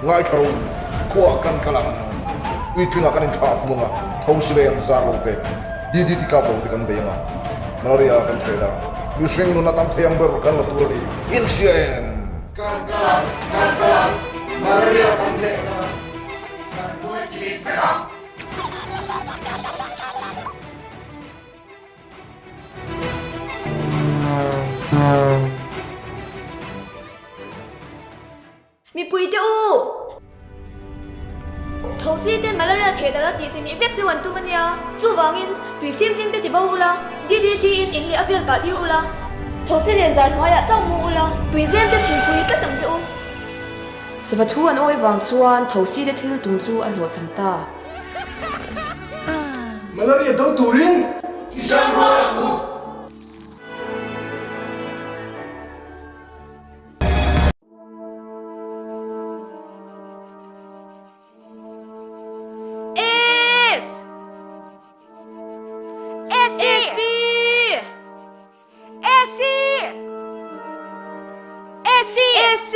[SPEAKER 9] Ngaithla ro, khuaah kan kal ang. Puitlingah kan inthlah hmu ang a, thosi leh ang zar lo te, DDT kap lo te kan bei ang a, malaria kan theh dar ang. Mihring nuna tam thei ang ber kan la tur a ni. Inhria em? Kan kal ang, kan kal ang, malaria kan theh dar ang, kan hnuai chimit vek ang.
[SPEAKER 10] Mipui te u! Thosi ten malaria theh darh a tih chimih vek chu an tum a nia. Chuvangin, tui fimhlim te ti bo ula, DDT in in leh a vel kah tir ula, thosi len zar hnuaiah chauh mu ula, tui zem te chhim pui tlat ang che u.
[SPEAKER 4] Sava thu an awi vang chuan thosi te thil tum chu a hlawhchham ta.
[SPEAKER 11] Malaria do turin i zam rual ang u.
[SPEAKER 10] S S S S S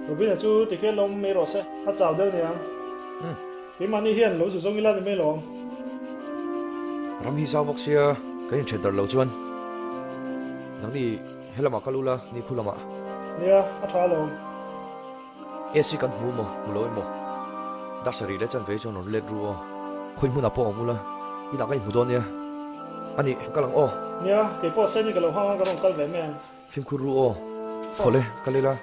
[SPEAKER 5] Robina chu tikhian lo awm mai rawh se, a chau deuh niang. Keimahni hian lo zu zawng ila ni mai lawm.
[SPEAKER 2] Ram hi zau bawk sia, kan inthen darh lo chuan nangni he lamah kal ula, ni khu lamah.
[SPEAKER 5] Nia, a tha alawm.
[SPEAKER 2] AC kan hmu maw? Hmu lo emaw? Dar sarih leh chanve chuan rawn let ru aw. Khawi hmunah pawh awm ula, inah ka inhmu dawn nia. A nih, ka kal ang aw.
[SPEAKER 5] Nia, kei pawh Seni ka lo hang a, ka rawn kal ve mai ang.
[SPEAKER 2] Fimkhur ru aw. Thaw le, kal ila.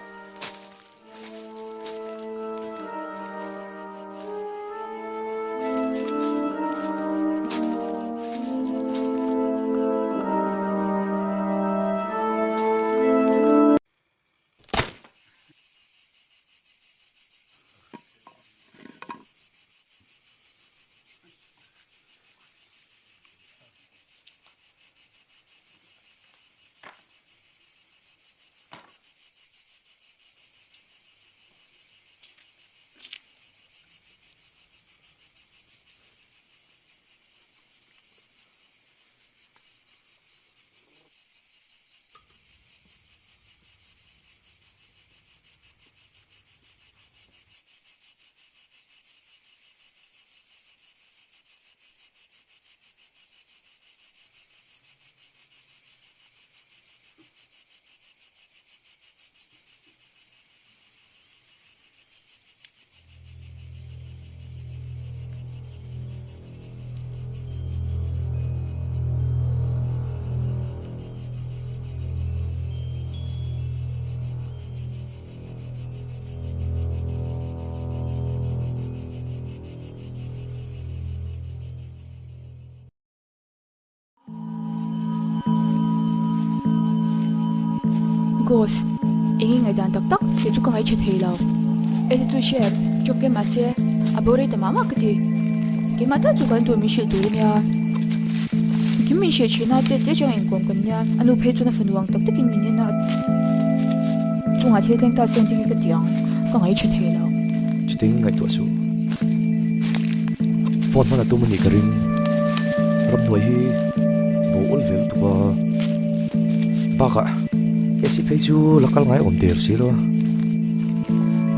[SPEAKER 8] Ghost, eng i ngaihdan tak tak tih chu ka ngaihchhe thei lo. Eti chu hre, chawp ke mahse a bo rei ta mah mah ka ti. Keimah tak chu kan tur min hrilh tur a nia. Engkim min hrilh thin a, tet te atanga inkawm kan nia. A nu phei chuan a fanu ang tak takin min en a, chungah thil thleng ta se engtin nge ka ti ang, ka ngaihchhe thei lo.
[SPEAKER 2] Chutin ngaihtuah suh. Phone hman a tum a nih ka ring. Ramhnuai hi bo awl ve lutuk a. Bakah AC phei chu la kal ngai awm der si lo a.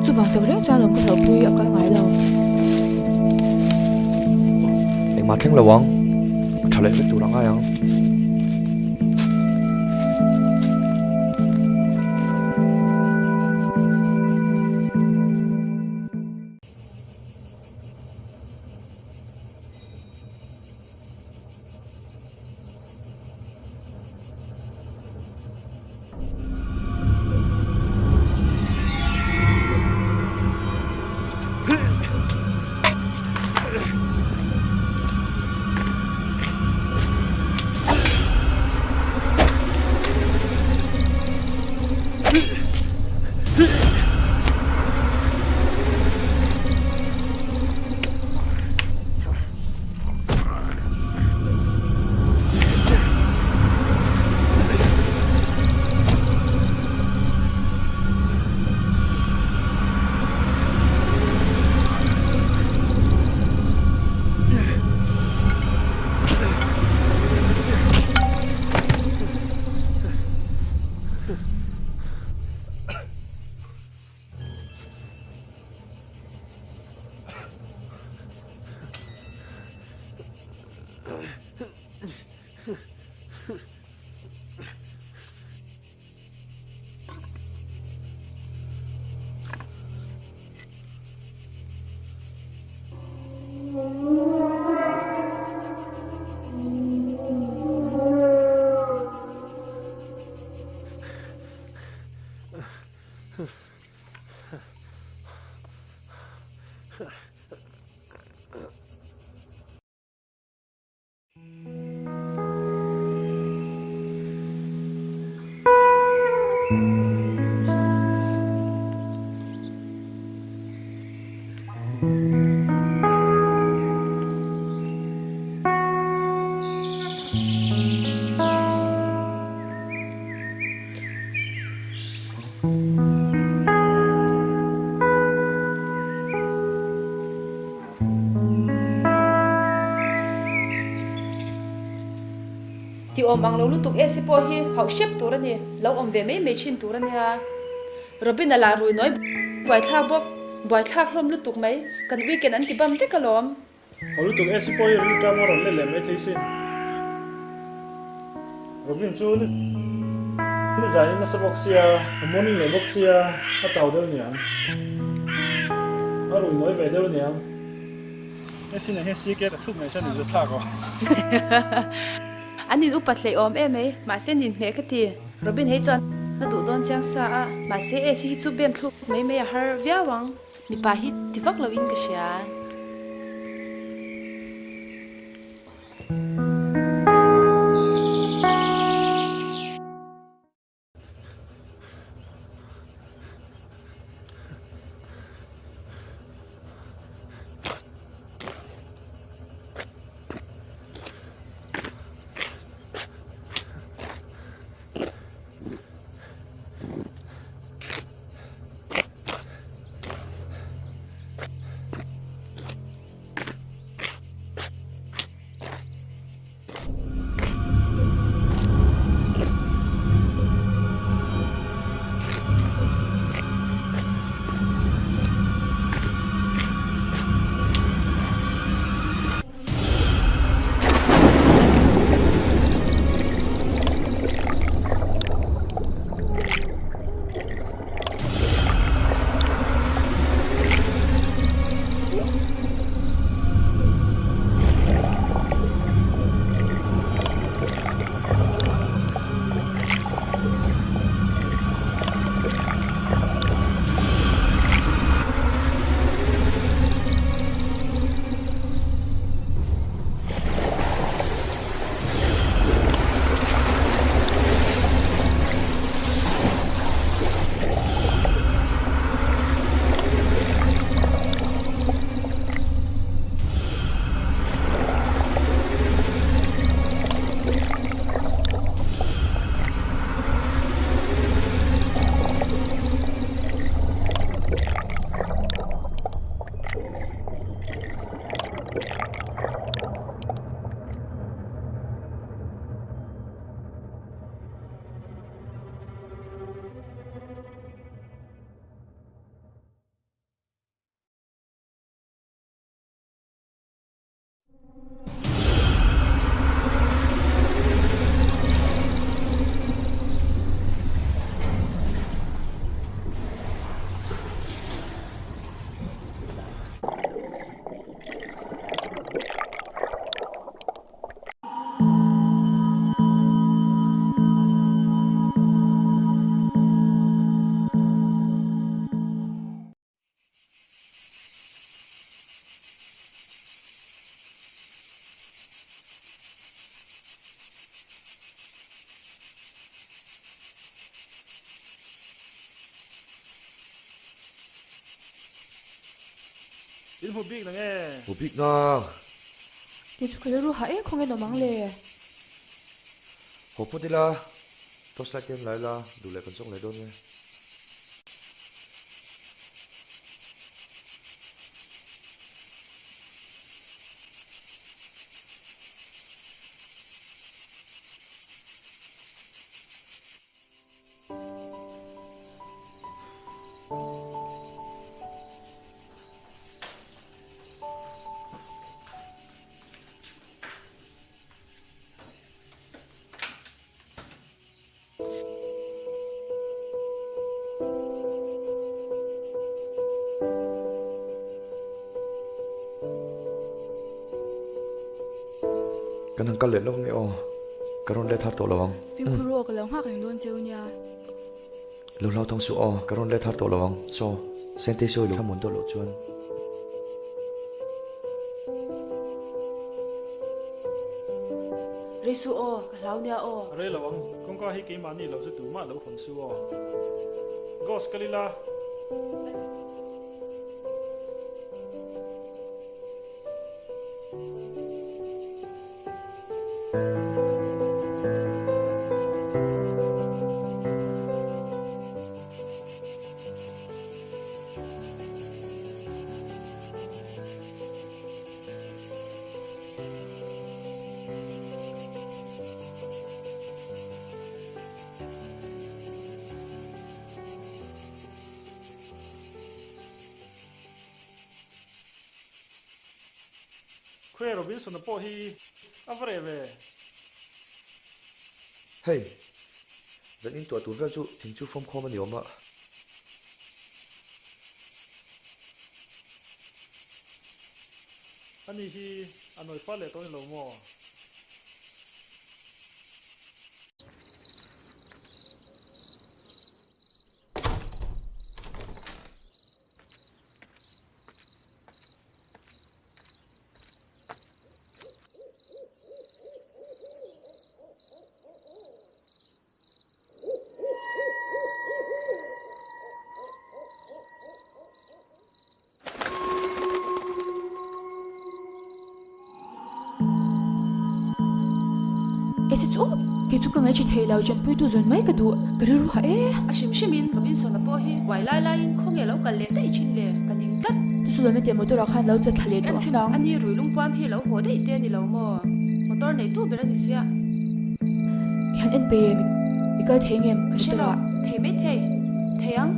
[SPEAKER 8] Chuvang tak reng chuan lawm ka hlauhpui a kal ngai lo.
[SPEAKER 2] Engmah thleng lo ang. A tha leh vek tur a ngai ang.
[SPEAKER 4] Ti awm ang lo lutuk Esi pawh hi hauh hrep tur a ni, lo awm ve mai mai thin tur a nia. Robin a lah rui nawi buaithlak bawk, buaithlak hlawm lutuk mai, kan weekend an ti bam vek alawm.
[SPEAKER 5] Ho lutuk Esi pawh hi rilṭam a rawn let leh mai thei sin. Robin chu ni zaiin nasa bawk sia, a morning leh bawk sia, a chau deuh niang. A rui nawi ve deuh niang. Esi nen hian CK ta thup mai se nuih zat thlak aw.
[SPEAKER 4] An in upat hleih awm em ei, mahse nin hmeh ka ti. Robin hei chuan a duh dawn chiang sa a, mahse Esi hi chu bem thluk mai mai a har viau ang. Mipa hi ti vak lo in ka hria.
[SPEAKER 5] In hmu bik na nge?
[SPEAKER 2] Hmu bik na.
[SPEAKER 8] Kei chu ka rilru hah eng khawng en awm ang le.
[SPEAKER 2] Haw phawt ila, torchlight te an la ila, duh leh kan zawk leh dawn nge. Kan han kal leh lawk nge aw, ka rawn let har tawh lo ang.
[SPEAKER 8] Fimkhur aw ka lo nghak reng dawn cheu nia.
[SPEAKER 2] Lo hlau thang suh aw, ka rawn let har tawh lo ang. Saw, Sentei sawi lo thlamuan deuh loh chuan.
[SPEAKER 4] Rei suh aw, ka hlau nia aw.
[SPEAKER 5] A rei lo ang, kawngka hi keimahni lo chu tumah lo hawn suh aw. Ghost kal ila. Khawi Robinson-a pawh hi a va reh ve.
[SPEAKER 2] Hei, zan in tuah tur vel chu thing chu fawm khawm a ni awm a.
[SPEAKER 5] Ani hi a nawi fal leh tawh ni lo maw?
[SPEAKER 8] Esi chu kei chu ka ngaihchhe thei lo, Chanpuitu zawn mai ka duh, ka rilru ha e.
[SPEAKER 4] A hrim hrimin Robinson-a pawh hi uai lai laiin khawnge lo kal leh daih thin le, ka ning tlat.
[SPEAKER 8] Chu chu lawm e teh motor ah khan lo chat thla leh tawh ang.
[SPEAKER 4] A ni rui lungpuam hi lo haw daih te a ni lo maw? Motor neitu ber a ni sia.
[SPEAKER 8] I han en pe em? I kal thei ngem?
[SPEAKER 4] Ka hre lo, thei mai thei, thei ang.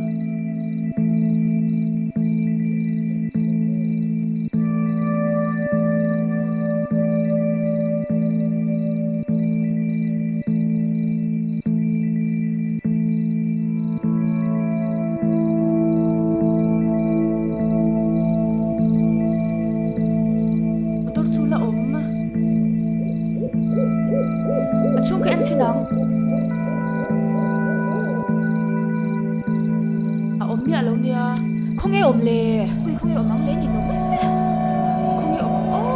[SPEAKER 4] Motor chu la awm.
[SPEAKER 8] A chhung ka en chin ang.
[SPEAKER 4] A awm miah lo nia.
[SPEAKER 8] Khawnge awm le? Hui khawnge awm ang le ni nawm e.
[SPEAKER 4] Khawnge awm ang aw.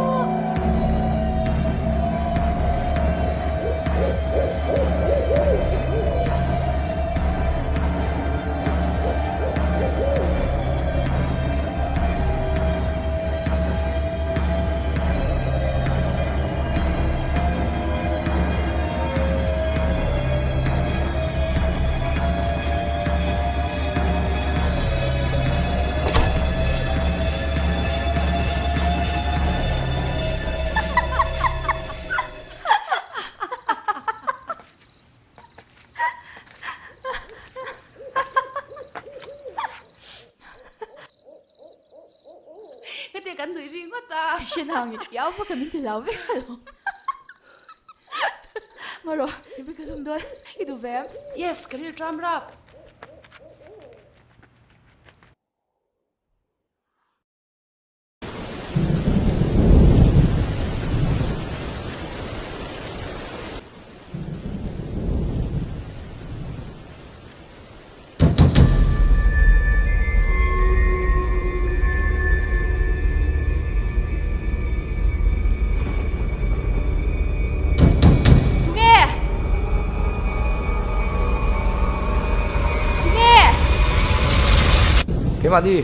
[SPEAKER 4] Heti kan nuih ri ngawt a.
[SPEAKER 8] Hre nang i au vak a min ti lo vek alawm. Marawh, i bik a lum dawn i duh ve em?
[SPEAKER 4] Yes, ka ril tram rap.
[SPEAKER 8] Tunge? Tunge?
[SPEAKER 2] Keimahni!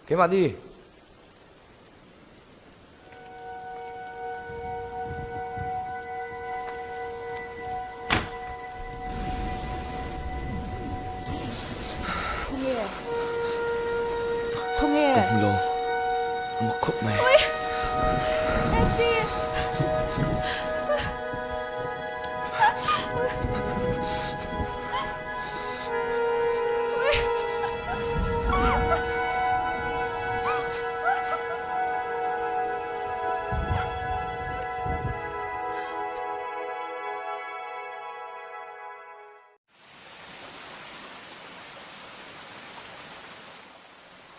[SPEAKER 2] Keimahni!
[SPEAKER 8] Khawnge? Khawnge?
[SPEAKER 2] Ka hmu lo. A mak khawp mai.
[SPEAKER 8] Ui! Essie!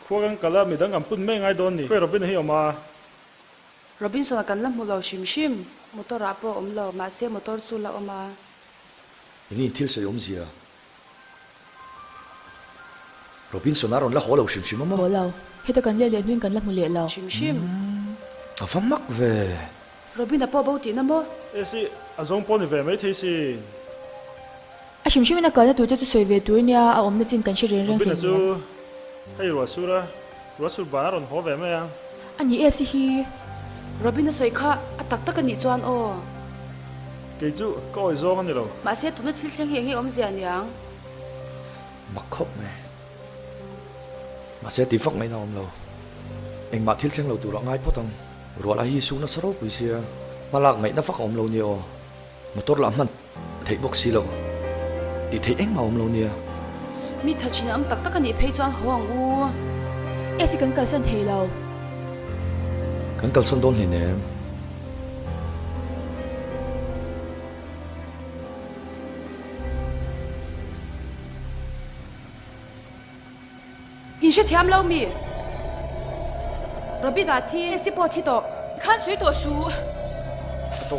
[SPEAKER 5] Khua kan kal a, midang kan pun mai ngai dawn ni. Khawi Robin-a hi awm a?
[SPEAKER 4] Robinson-a kan la hmu lo hrim hrim. Motor-ah pawh awm lo, mahse motor chu la awm a.
[SPEAKER 2] Eng in thil sawi awmzia? Robinson-a rawn la haw lo hrim hrim a maw?
[SPEAKER 8] Haw lo. Heta kan let leh hnuin kan la hmu leh lo.
[SPEAKER 4] Hrim hrim.
[SPEAKER 2] A va mak ve.
[SPEAKER 4] Robin-a pawh bo tihna maw?
[SPEAKER 5] Esi, a zawng pawh ni ve mai thei sin.
[SPEAKER 8] A hrim hrimin a kalna turte chu sawi ve tur nia a awmna chin kan hre reng reng
[SPEAKER 5] Robin-a
[SPEAKER 8] hlei
[SPEAKER 5] chu
[SPEAKER 8] nen.
[SPEAKER 5] hei ruah sur a, ruah sur ban a rawn haw ve mai ang.
[SPEAKER 8] A ni Esi hi.
[SPEAKER 4] Robin-a sawi kha a tak tak a nih chuan aw.
[SPEAKER 5] Kei chu ka awi zawng a ni lo.
[SPEAKER 4] Mahse tuna thil thleng hi enge awmzia niang?
[SPEAKER 2] Mak khawp mai. Mahse ti vak ngaihna a awm lo. Engmah thil thleng lo turah ngai phawt ang. Ruah lah hi su nasa ropui sia, hma lak ngaihna vak a awm lo nia aw. Motor lah hman theih bawk si lo. Tih theih engmah a awm lo nia.
[SPEAKER 4] Mi tha chin ang tak tak a nih phei chuan haw ang u.
[SPEAKER 8] Esi kan kalsan thei lo.
[SPEAKER 2] Kan kalsan dawn hleinem.
[SPEAKER 4] In hrethiam lo mi? Robina thi Esi pawh thi tawh.
[SPEAKER 8] Khan sawi tawh suh.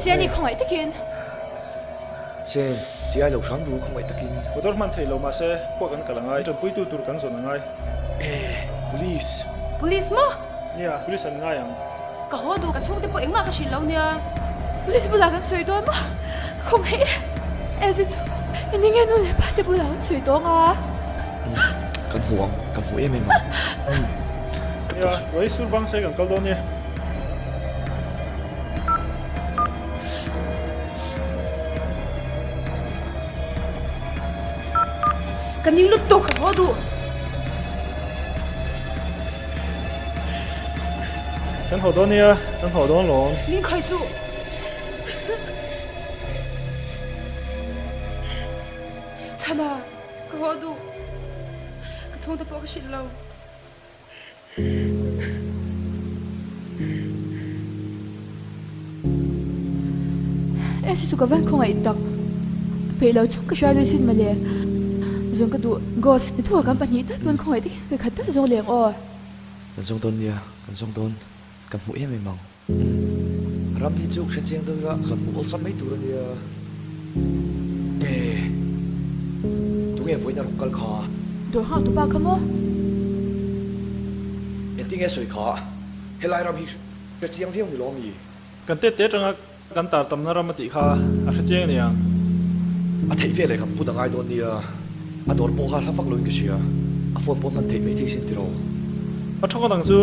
[SPEAKER 8] Siani khawngaih takin.
[SPEAKER 2] Sen, chi ai lo hram ru khawngaih takin.
[SPEAKER 5] Motor hman theih lo mahse khua kan kal angai, tanpuitu tur kan zawn angai.
[SPEAKER 2] E, Police!
[SPEAKER 4] Police maw?
[SPEAKER 5] Nia, Police an ngai ang.
[SPEAKER 4] Ka haw duh, ka chhungte pawh engmah ka hrilh lo nia.
[SPEAKER 8] Police bulah kan sawi dawn maw? Khawngaih e, Elsie chu eng nge nu leh pa te bulah an sawi tawng a?
[SPEAKER 2] Kan hmu ang, kan hmu em em ang.
[SPEAKER 5] Nia, Ruai sur bang se kan kal dawn nia.
[SPEAKER 4] Ka ning lutuk, ka haw duh.
[SPEAKER 5] Kan haw dawn nia, kan haw dawn lawm.
[SPEAKER 4] Min khawi suh. Chhana, ka haw duh. Ka chhungte pawh ka hrilh lo.
[SPEAKER 8] Esi chu ka van khawngaih tak. Peih lo chung ka hria lui sin mawle. Zawng ka duh. Ghost, ni thuah kan pahnih tal pawn khawngaih takin ka khat tal zawng leng aw.
[SPEAKER 2] Kan zawng dawn nia, kan zawng dawn. Kan hmu em em ang. Umm, ram hi chu hre chiang deuh ila zawn hmuh awlsam mai tur a nia. E, tunge vawiin a rawn kal kha?
[SPEAKER 8] Dawr nghak tupa kha maw?
[SPEAKER 2] Engtinge sawi kha? Helai ram hi hre chiang viau ni lawm i?
[SPEAKER 5] Kan tete atanga kan tar tamna ram a tih kha a hre chiang aniang.
[SPEAKER 2] A theih veleh kan put a ngai dawn nia, a dawr pawh kha hla vak loin ka hria, a phone pawh hman theih mai thei sin tiraw.
[SPEAKER 5] A thawk dang chu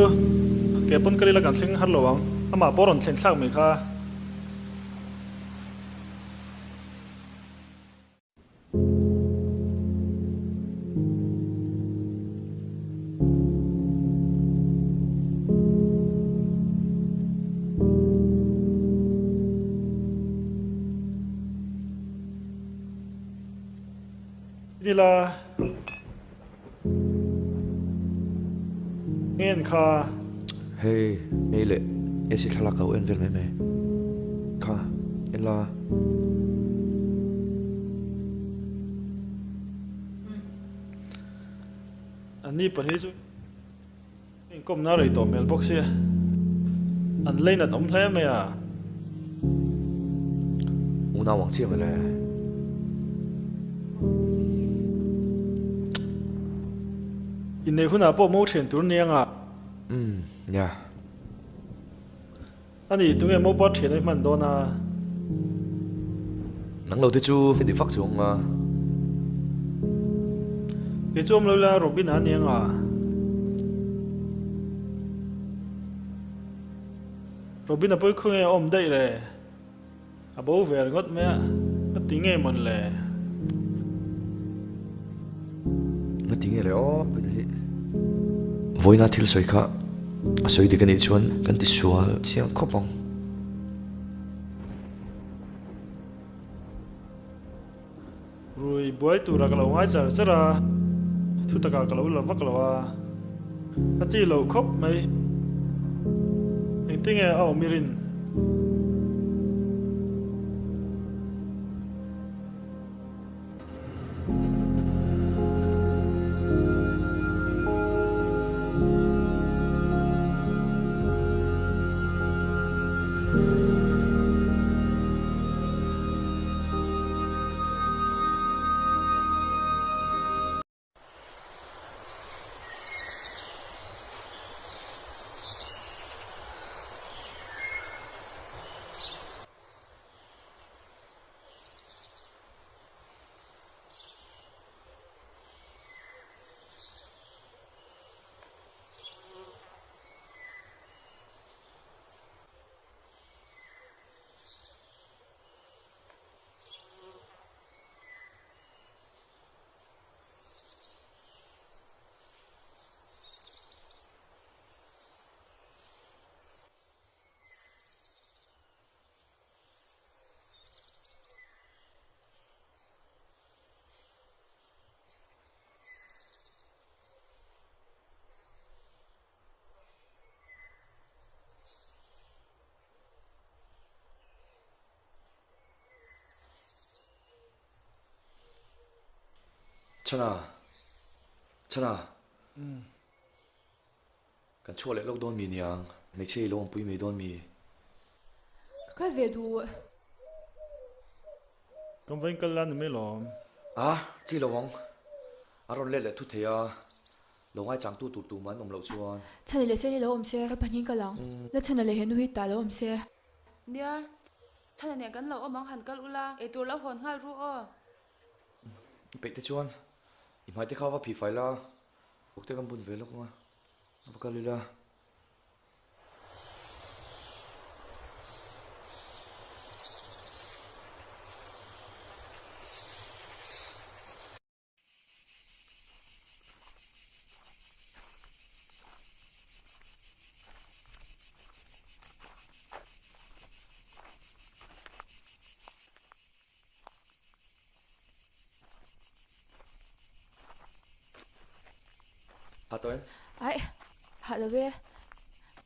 [SPEAKER 5] ke pawn ka rila kan thleng har lo ang, amah pawh rawn thlen thlak mai kha. Ila ngen kha.
[SPEAKER 2] Hei hei leh AC thlalak ka lo en vel mai mai kha en la.
[SPEAKER 5] An ni pahnih chu inkawmna rei tawh hmel bawk sia an leinat awm hle mai a.
[SPEAKER 2] Unau ang chiah mawle.
[SPEAKER 5] Inneih hunah pawh mo thian tur nia nga.
[SPEAKER 2] Umm nia.
[SPEAKER 5] Ani tunge mopa thian a hman dawn a.
[SPEAKER 2] Nang lo te chu heti vak chu ang a.
[SPEAKER 5] Kei chu awm lo ila Robin a nia nga. Robin a pawi khawnge a awm daih le. A bo ve ringawt mai a, ka ti ngei mawn le.
[SPEAKER 2] Nga ti nge le aw Pina hi. Vawiina thil sawi kha a sawi dik anih chuan kan ti sual chiang khawp ang.
[SPEAKER 5] Rui buai tura ka lo ngai char char a, thu takah ka lo la vak lo a, a chi lo khawp mai. Engtinge a awm i rin?
[SPEAKER 2] Chhana, Chhana. Kan chhuah leh lawk dawn mi niang, hmeichhia i lo awmpui mai dawn mi?
[SPEAKER 8] Ka kal ve duh.
[SPEAKER 5] Kan vawiin kal la ni mai lawm.
[SPEAKER 2] A, chi lo ang. A rawn let leh thu thei a, lo ngaichangtu tur tumah an awm loh chuan.
[SPEAKER 8] Chhana leh Seni lo awm se, ka pahnih kal ang. La Chhana leh henu hi tah lo awm se.
[SPEAKER 4] Nia, Chhana nen kan lo awm ang han kal ula, eitur lo hawn nghal ru aw.
[SPEAKER 2] I peih te chuan i hmai te kha va phih fai la, vawk te kan bun ve lawk ang a, a va kal ila. Hah tawh em?
[SPEAKER 8] Aih, hah lo e.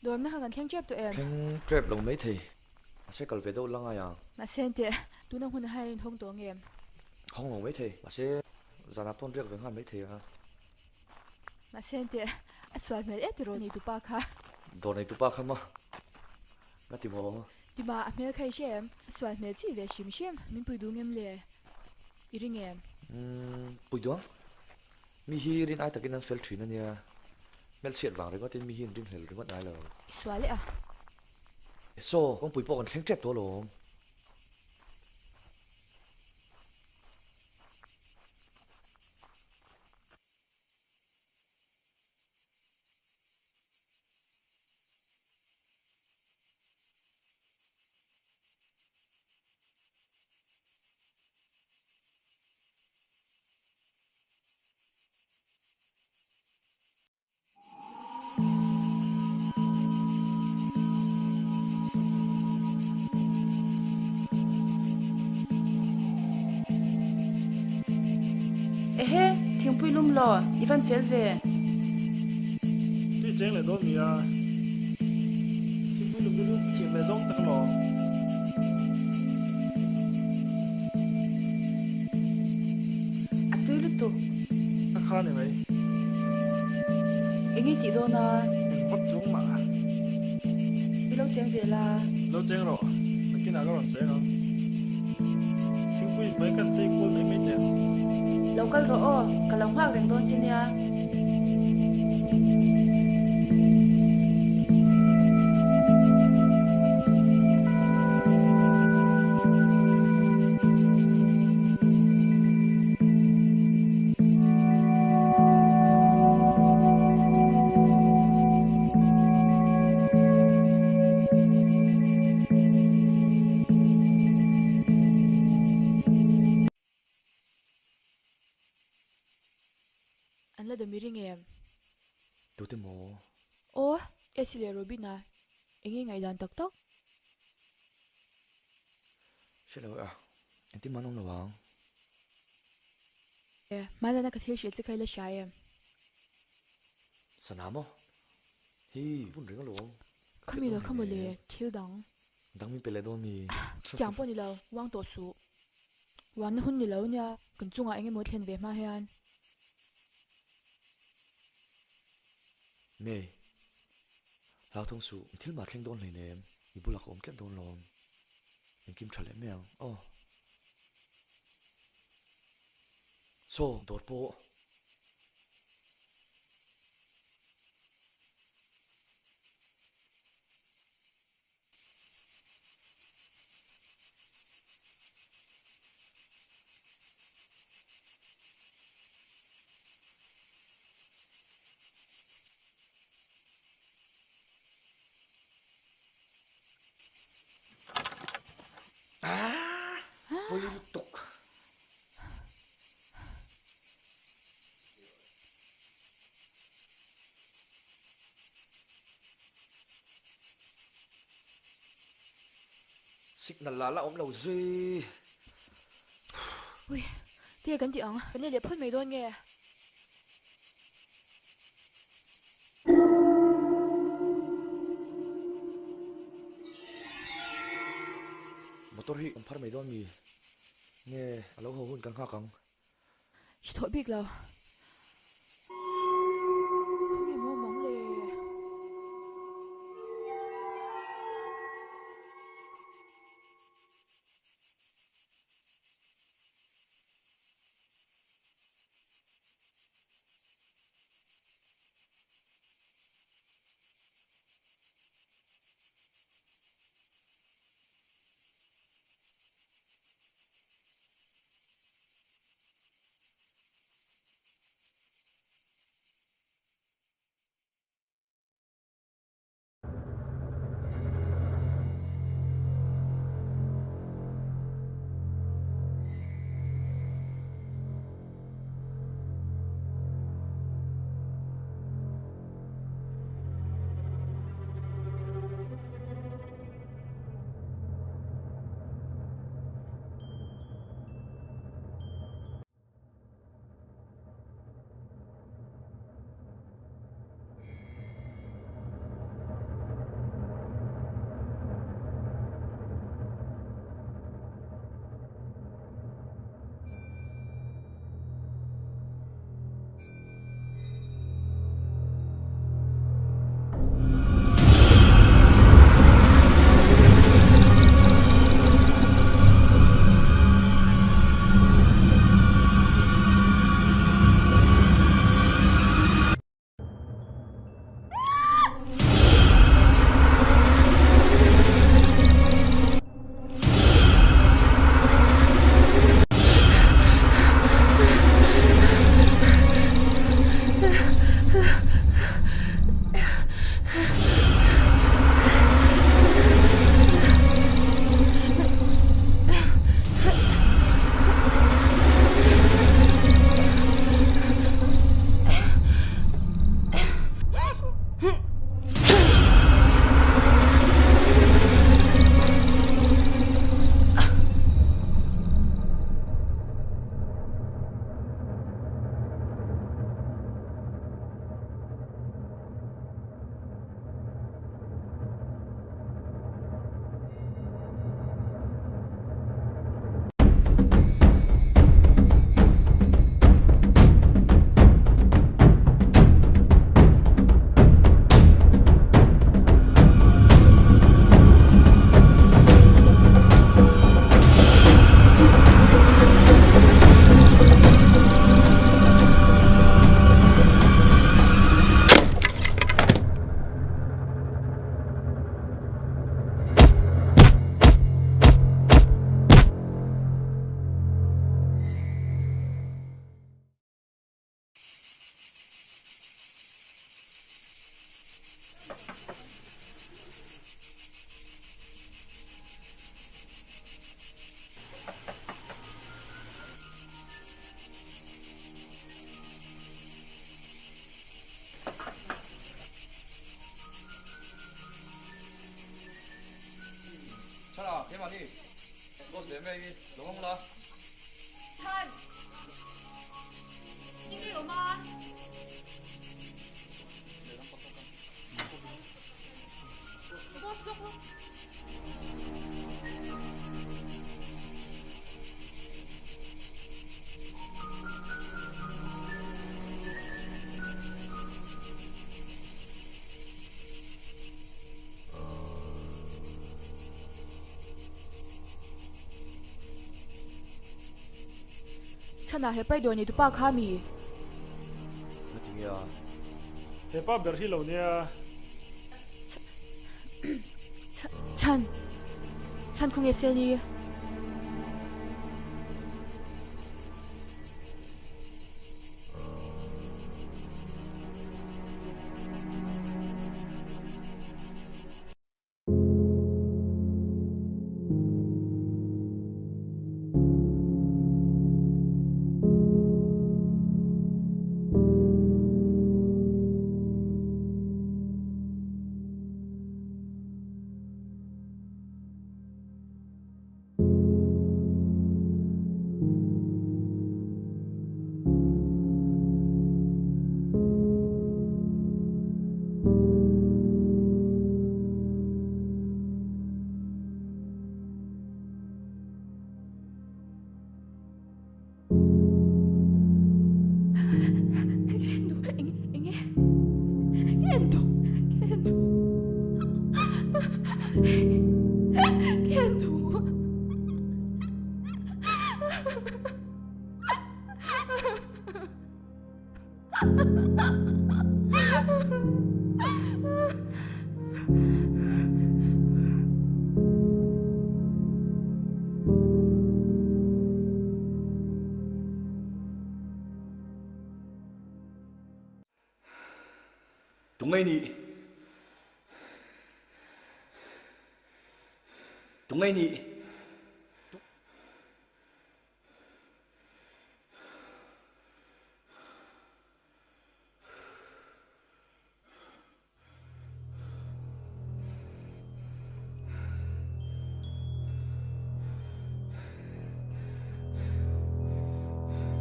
[SPEAKER 8] Dawr mai kha kan thleng tep tawh em?
[SPEAKER 2] Thleng tep lo maithei. Mahse kal ve deuh la ngai ang.
[SPEAKER 8] Mahse enteh, tuna hmunah hian in hawng tawh ang em?
[SPEAKER 2] Hawng lo maithei. Mahse zanah pawn riak ve nghal maithei a.
[SPEAKER 8] Mahse enteh, a sual hmel em tiraw neitupa kha?
[SPEAKER 2] Dawr neitupa kha maw? Nga ti maw?
[SPEAKER 8] Tima, a hmel kha i hre em? A sual hmel chi ve hrim hrim. Min pui duh ngem le? I ring em?
[SPEAKER 2] Umm, pui duh ang. Mi hi rin ai takin an fel thin a nia. Hmelchhiat vang ringawtin mi hi an ringhlel ringawt ngai lo.
[SPEAKER 8] I sual e a.
[SPEAKER 2] Saw, kawngpui pawh kan thleng tep tawh alawm.
[SPEAKER 4] Ehe, thingpui lum law, i van fel ve.
[SPEAKER 5] Tui cheng leh dawn nia. Thingpui lum te chu thiam ve zawng tak alawm.
[SPEAKER 4] A tui lutuk.
[SPEAKER 5] Ka kha ni mai.
[SPEAKER 4] Eng i tih dawn a?
[SPEAKER 5] Eng vak chung mah.
[SPEAKER 4] I lo cheng ve la.
[SPEAKER 5] Lo cheng rawh. Nakinah ka rawn cheng ang. Thingpui in mai kan chei kual mai mai teh.
[SPEAKER 4] Lo kal rawh aw, ka lo nghak reng dawn che nia.
[SPEAKER 8] An la dawm i ring em?
[SPEAKER 2] Tute maw?
[SPEAKER 8] Aw, Essie leh Robin-a eng nge ngaihdan tak tak?
[SPEAKER 2] Hre lo e a, engtin mah an awm lo ang.
[SPEAKER 8] E, hmailana ka thil hrilh che kha i la hria em?
[SPEAKER 2] Sana maw? Hi, bun reng alawm.
[SPEAKER 8] Khami lo kha maw le, thil dang.
[SPEAKER 2] Dang min pe leh dawn mi?
[SPEAKER 8] Chutiang pawh ni lo, uang tawh suh. Uanna hun ni lo nia, kan chungah eng emaw thlen ve hma hian.
[SPEAKER 2] Nei, hlauthawng suh, thil mah thleng dawn hleinem, i bulah ka awm tlat dawn lawm. Engkim tha leh mai ang, aw. Saw, dawr pawh. Pawi lutuk. Signal la la awm lo zui.
[SPEAKER 8] Ui, tinge kan tih ang? Kan let leh phut mai dawn nge?
[SPEAKER 2] Motor hi kan phar mai dawn mi? Nge a lo haw hun kan nghak ang?
[SPEAKER 8] tawh bik lo. Khawnge maw mang le? Chhanah he pai dawr nei tupa kha mi?
[SPEAKER 2] Ngatinge a?
[SPEAKER 5] He pa ber hi lo nia.
[SPEAKER 8] Chhan. Chhan khawnge sel ni?
[SPEAKER 2] Tunge i nih? Tunge i nih?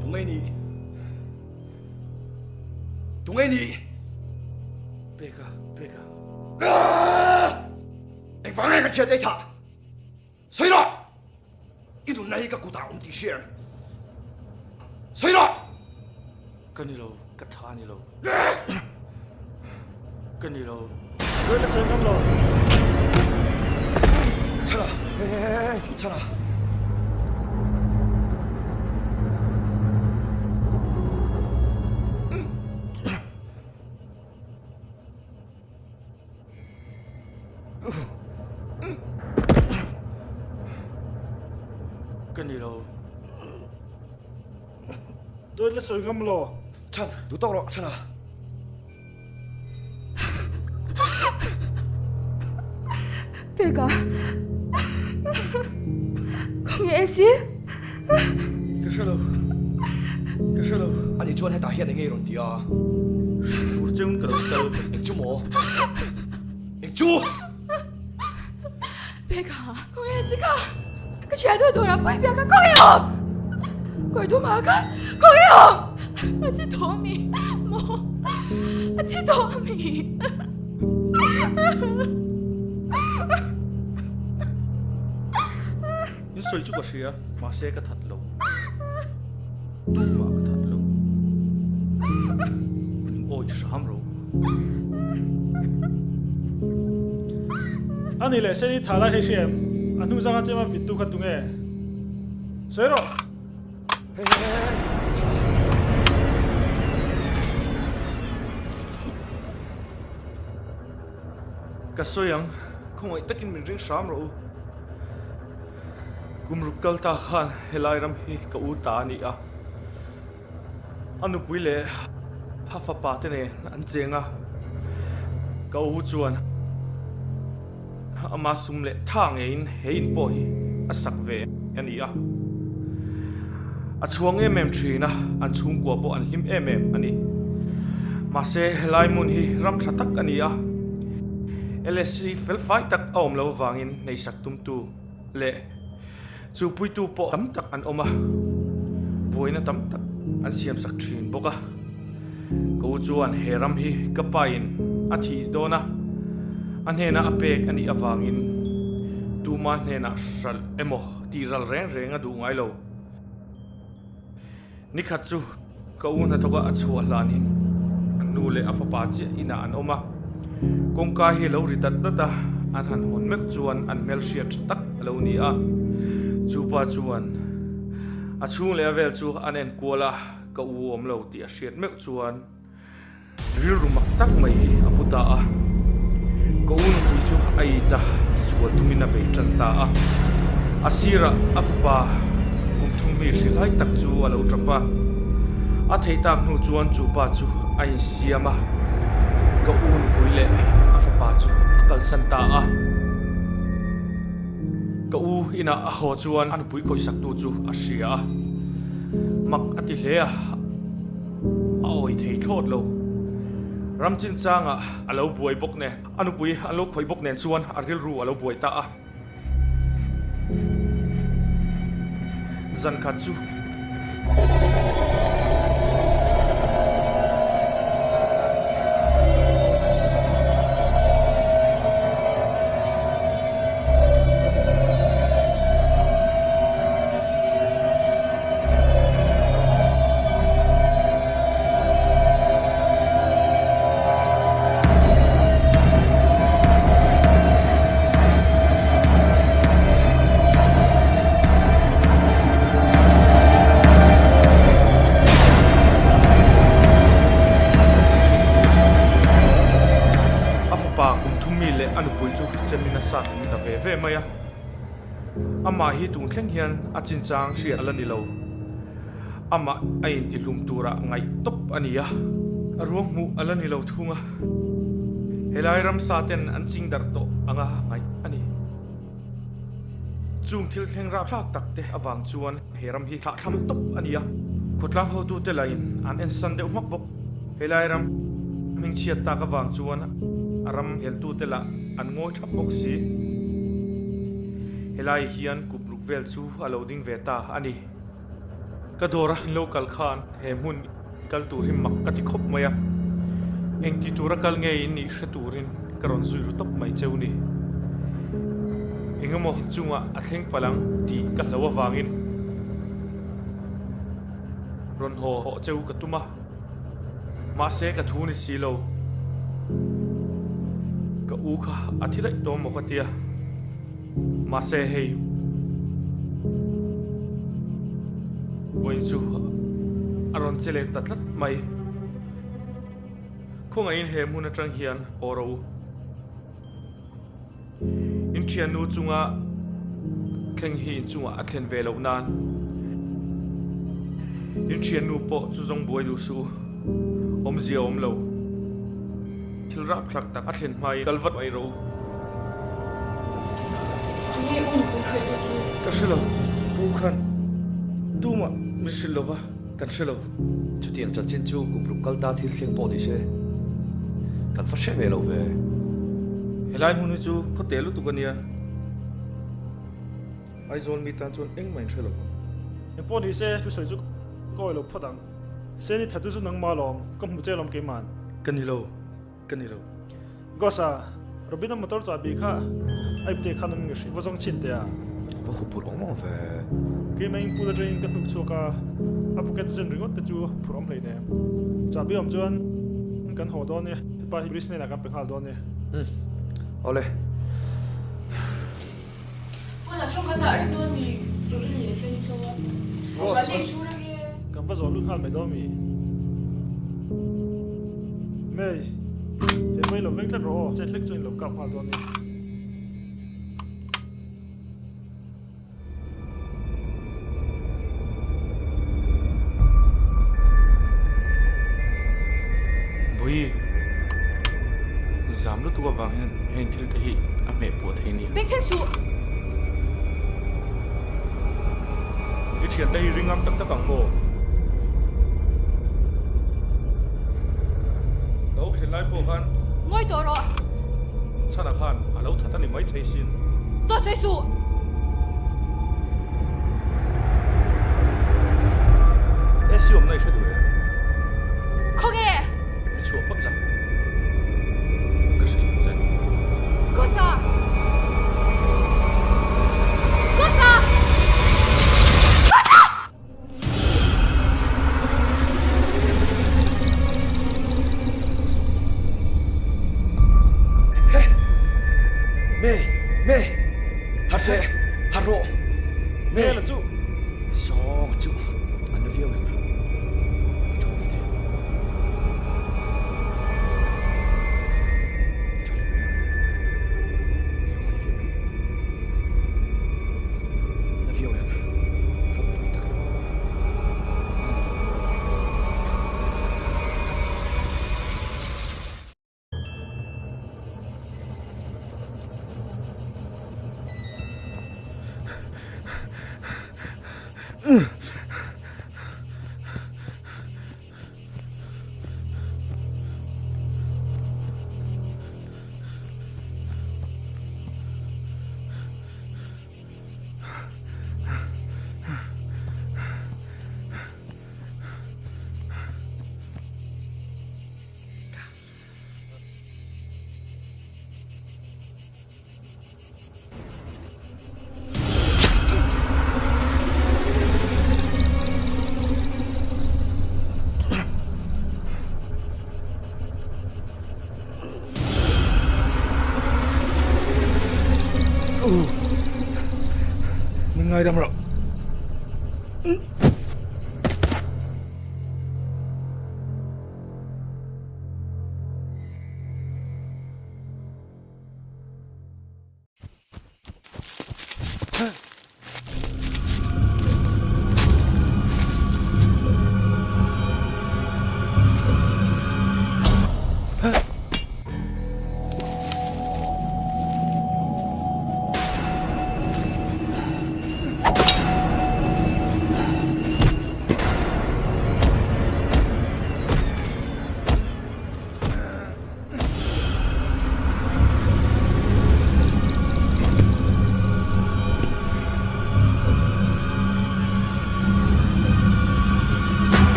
[SPEAKER 2] Tunge i nih? Tunge i nih?
[SPEAKER 7] Peka, peka.
[SPEAKER 2] Engvang nge ka thiante i thah? Sawi rawh! I nunna hi ka kutah a awm tih hria em? Sawi rawh!
[SPEAKER 7] Ka ni lo, ka tha ni lo. Ka ni lo.
[SPEAKER 5] Ka sawi ngam lo.
[SPEAKER 2] Chhana, hei hei hei hei, chhana.
[SPEAKER 7] Ka ni lo.
[SPEAKER 5] Dawt la sawi ngam lo.
[SPEAKER 2] Chhan, duh tawk rawh, chhan a.
[SPEAKER 8] Peka. Khawnge Esi?
[SPEAKER 7] Ka hre lo. Ka hre lo.
[SPEAKER 2] Ani chuan hetah hian enge i rawn ti a?
[SPEAKER 7] Hrilh tur cheu in ka lo kal.
[SPEAKER 2] Eng chu maw? Eng chu?
[SPEAKER 8] Peka, khawnge Esi ka? Ka thian duh tur a pawi piah ka khawnge awm? Kawi thum ah khan khawnge awm? A thi tawh ami? Maw? A thi tawh ami?
[SPEAKER 7] In sawi chu ka hria, mahse ka that lo. Tumah ka that lo. Min awi hram ro.
[SPEAKER 5] A nih leh Seni tha lai hei hria em? A hnu zanga chema vittu kha tunge? Sawi rawh!
[SPEAKER 2] Hei hei hei hei chhana.
[SPEAKER 7] Ka sawi ang, khawngaih takin min ring hram rawh u. Kum ruk kal ta khan helai ram hi ka u ta a ni a, a nupui leh a fapa te nen an cheng a, ka u chuan ama sum leh tha ngeiin he in pawh hi a sak ve a ni a, a chhuang em em thin a, an chhungkua pawh an hlim em em a ni. Mahse helai hmun hi ram tha tak a ni a, LSC fel fai tak a awm lo avangin hneisak tumtu leh chu puitu pawh tam tak an awm a, buaina tam tak an siamsak thin bawk a. Ka u chuan he ram hi ka pain a thih dawn a, a hnena a pek a nih avangin tuma hnenah hralh emaw tih ral reng reng a duh ngai lo. Nikhat chu ka u hnathawka a chhuah hlanin an nu leh a fapa chiah inah an awm a, kawngka hi a lo ri dat dat a, an han hawn meuh chuan an hmelhriat tha tak a lo ni a. Chu pa chuan a chhung leh a vel chu an en kual a, ka u awm lo tih a hriat meuh chuan Rilru mak tak mai hi a pu ta a, ka u nupui chu a it a, sual tumin a bei tan ta a. A sirah a fapa kum thum mi hrilhai tak chu a lo tap a, a theih tak hnu chuan chu pa chu a insiam a, ka u nupui leh a fapa chu a kalsan ta a. Ka u inah a haw chuan a nupui khawisaktu chu a hria a, mak a ti hle a. A awi thei thlawt lo. Ram chinchangah a lo buai bawk nen, a nupui an lo khawih bawk nen chuan a rilru a lo buai ta a. Zan khat chu. sat ni ta ve ve mai a. Amah hi tun thleng hian a chinchang hriat a la ni lo. Amah a intihlum turah ngaih tawp a ni a, a ruang hmuh a la ni lo thung a. Helai ramsa ten an ching darh tawh anga ngaih a ni. Chung thil thleng rapthlak tak te avang chuan he ram hi thlahthlam tawp a ni a, khawtlang hotute lahin an ensan deuh hmak bawk. Helai ram hmingchhiat tak avang chuan a ram heltute lah an ngawi thap bawk si. Helai hian kum ruk vel chu a lo ding ve ta a ni. Ka dawra in lo kal khan he hmun kal tur hi mak ka ti khawp mai a, engti tura kal nge in nih hre turin ka rawn zui ru tawp mai cheu ni. Engemaw chungah a thleng palh ang tih ka hlo avangin rawn haw hawh cheu ka tum a, mahse ka thu ni si lo. Ka u kha a thi daih tawh maw ka tia, mahse hei. Vawiin chu a rawn che leh ta tlat mai. Khawngaihin he hmun atang hian haw rawh u. In thiannu chunga thleng hi in chungah a thlen ve loh nan in thiannu pawh chu zawng buai duh suh u. Awmzia awm lo. Thil rapthlak tak a thlen hmain kal vat mai rawh u.
[SPEAKER 8] Tunge u nupui khaih tu chu?
[SPEAKER 7] Ka hre lo, pu khan tumah min hrilh lova kan hre lo.
[SPEAKER 2] Chutiang chanchin chu kum ruk kal ta thil thleng pawh ni se kan va hre ve lo ve.
[SPEAKER 7] Helai hmun hi chu khaw tel lutuk a nia. Aizawl mi tan chuan engmah in hre lo vang.
[SPEAKER 5] Engpawh ni se thusawi chu ka awih lo phawt ang. Seni tha chu chu nangmah lawm, ka hmu che lawm keiman.
[SPEAKER 7] Ka ni lo, Ka ni lo.
[SPEAKER 5] Gosa, Robina motor chahbi kha a ipte khan awm nge hrih va zawng chhin teh a.
[SPEAKER 2] Va hu phurh awm awm ve.
[SPEAKER 5] Keimah in pool atangin ka hnuk chhuak a, a pocket zen ringawt te chu phurh awm hleinem. Chahbi awm chuan kan haw dawn e, hepa hi police hnenah kan pe nghal dawn e.
[SPEAKER 2] Umm, awle.
[SPEAKER 8] Pawnah sawn kan dah reng dawn mi Robina leh Seni sawn.
[SPEAKER 5] Boss, kan va zawh lut nghal mai dawn mi. May, he mai lo veng tlat rawh aw, chet hlek chuan in lo kap nghal dawn ni.
[SPEAKER 7] Vawi zam lutuk avang hian heng thil te hi a hmeh puah thei nia.
[SPEAKER 8] Bengchheng suh!
[SPEAKER 7] I thiante hi ring am tak tak ang maw? Ka u thlen lai pawh khan.
[SPEAKER 8] Ngawi tawh rawh.
[SPEAKER 7] Chhana khan a lo that a ni maithei sin.
[SPEAKER 8] Dawt sawi suh!
[SPEAKER 7] AC awmna i hre duh em?
[SPEAKER 8] Khawnge?
[SPEAKER 7] Min chhuah phawt la. Ka hrilh ang che.
[SPEAKER 8] Gosa! Gosa! Gosa!
[SPEAKER 2] He! Me! Me! Har teh! Har rawh! Me!
[SPEAKER 5] Hmel a chu!
[SPEAKER 2] Sawng a chu! An la viau em? A thu ve teh. Na viau em? Fawkpui tak em?
[SPEAKER 7] Min ngaidam rawh.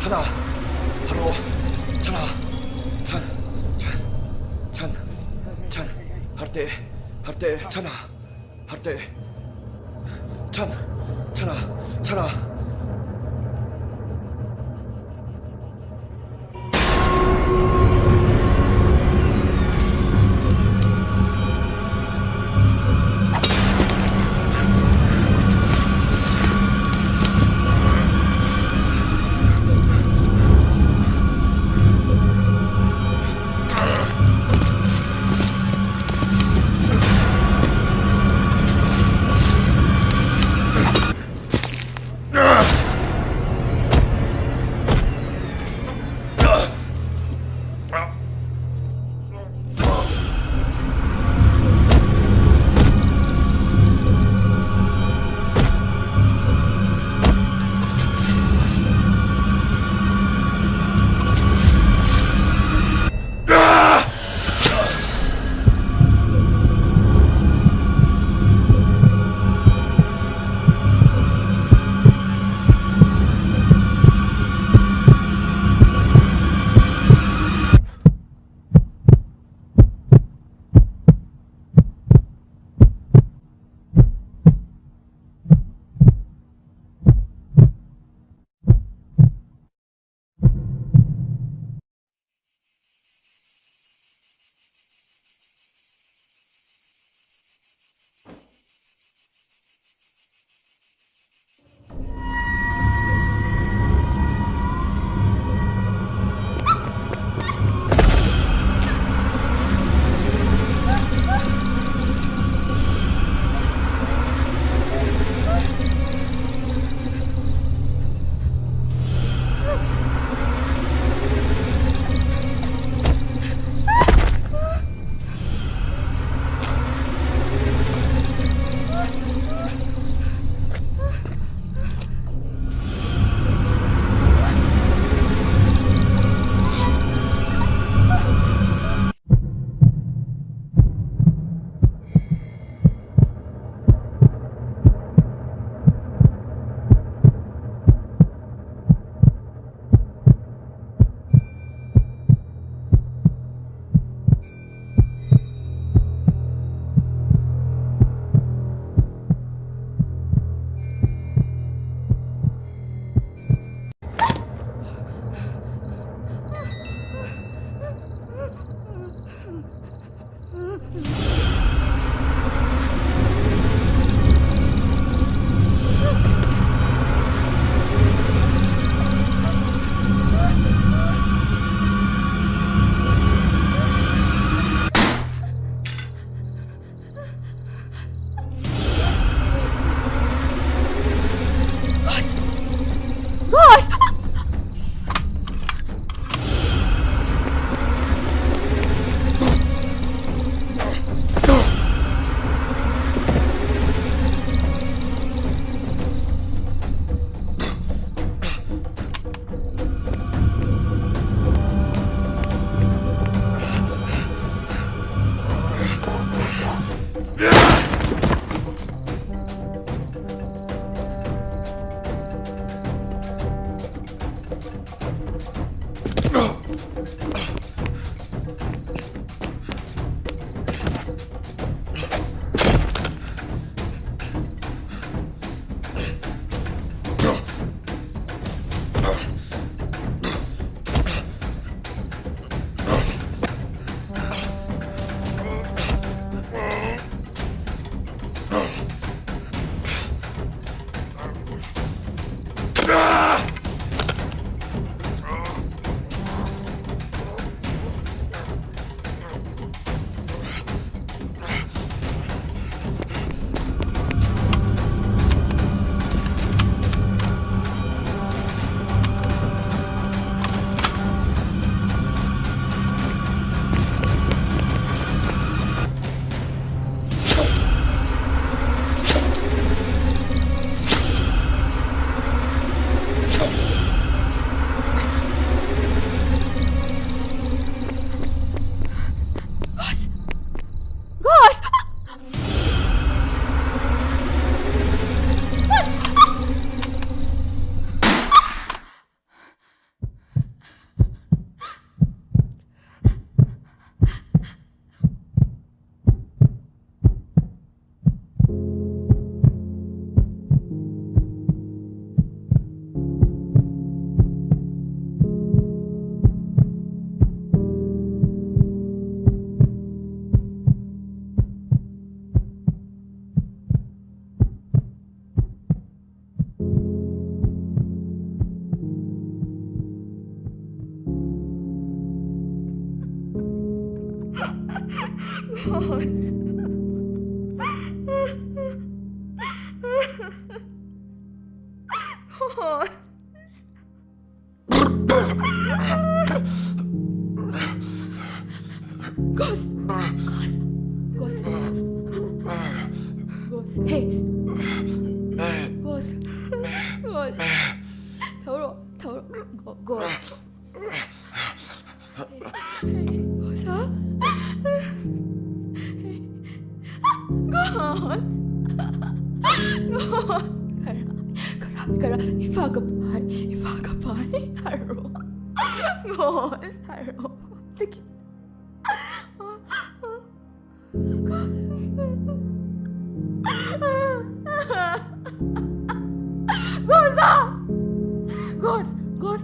[SPEAKER 2] Chhana, harh rawh. Chhana, chhan, chhan, chhan, chhan, harh teh, harh teh, chhana, harh teh, chhan, chhana, chhana.
[SPEAKER 8] Goss. Goss. Goss. Goss. Goss. Goss. Hey. Goss. Goss. Tho rawh. Tho rawh. Goss. Goss! Goss!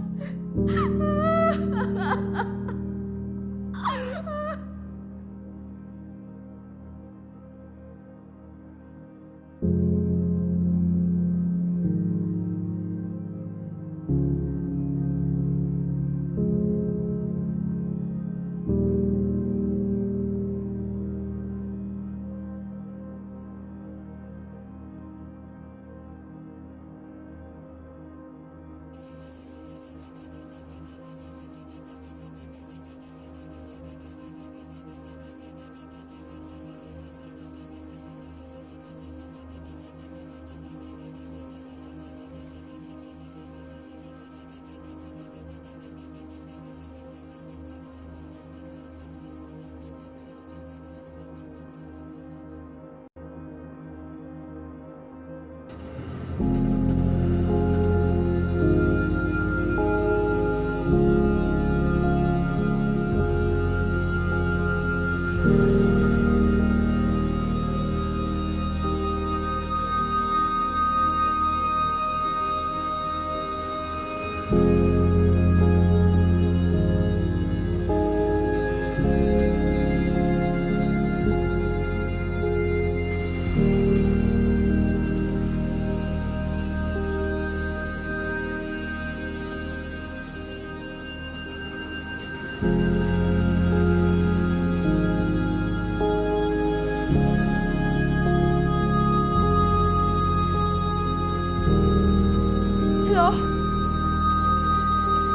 [SPEAKER 8] Hello?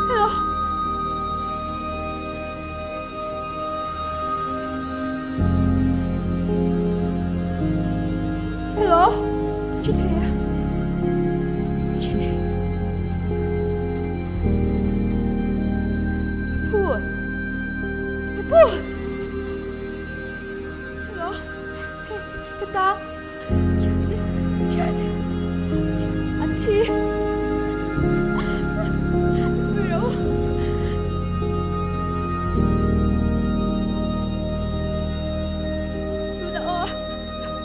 [SPEAKER 8] Hello? Hello? Che thei a? Che thei? Ka pu! Ka pu! Hello? Hey, ka ta! Thiante, thiante, an thi! Miro! Tuna aw,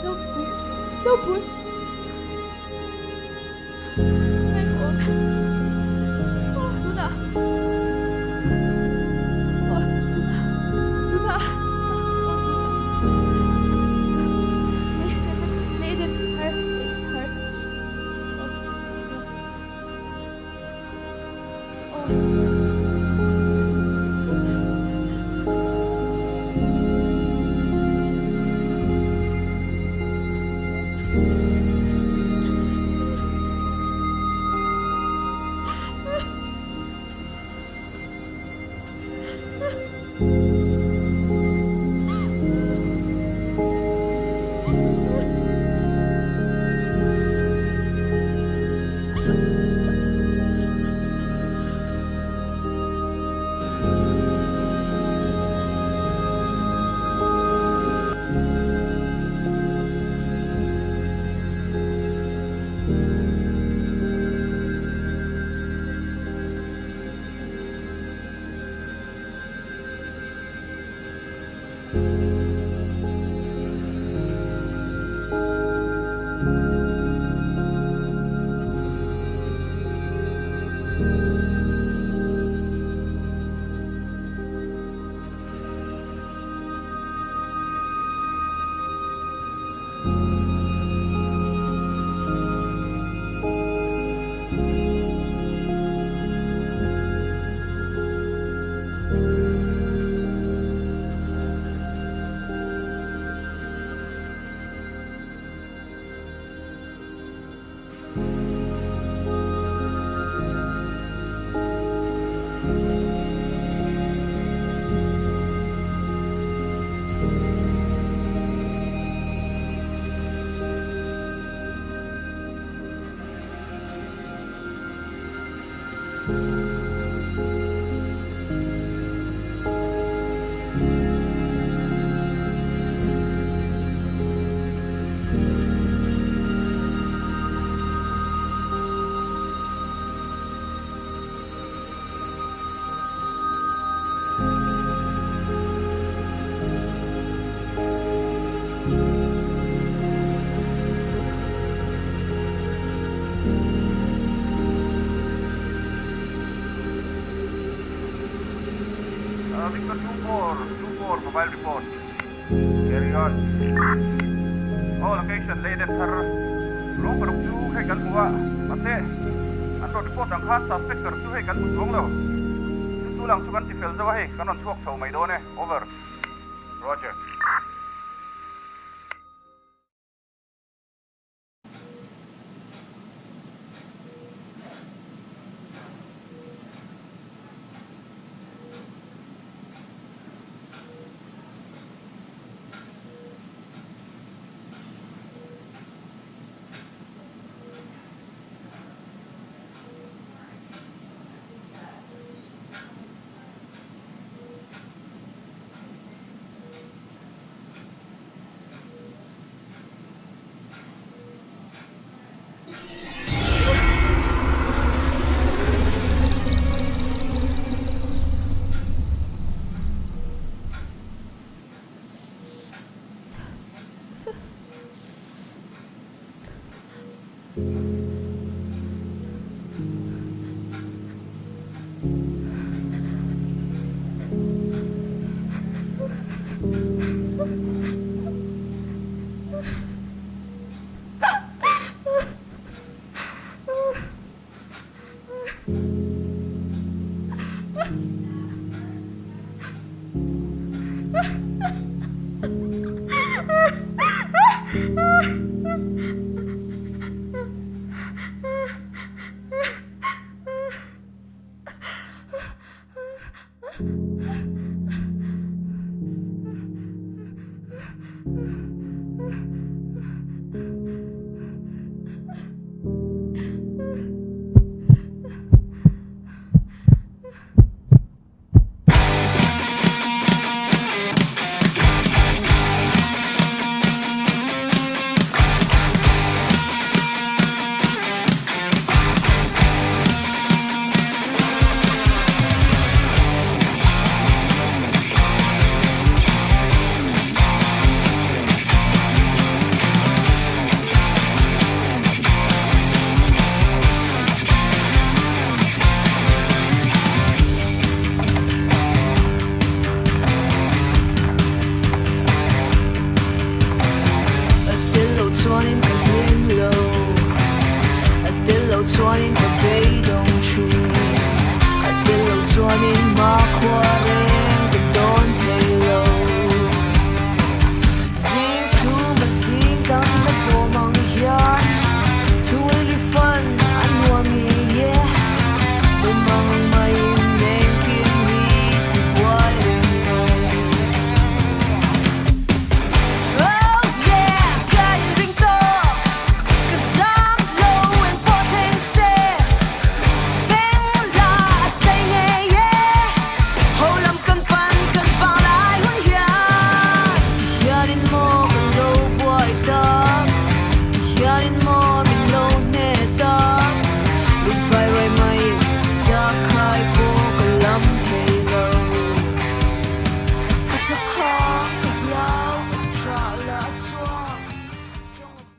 [SPEAKER 8] Zopui, Zopui!
[SPEAKER 1] Victor 2424 mobile report. Carry on. Aw location lei deuh thar ruang paruk chu hei kan hmu a, mahse an rawn report ang khan suspect ber chu hei kan hmu chuang lo. Chu chu lang chu kan ti fel zo a hei kan rawn chhuak chho mai dawn e. Over. Roger.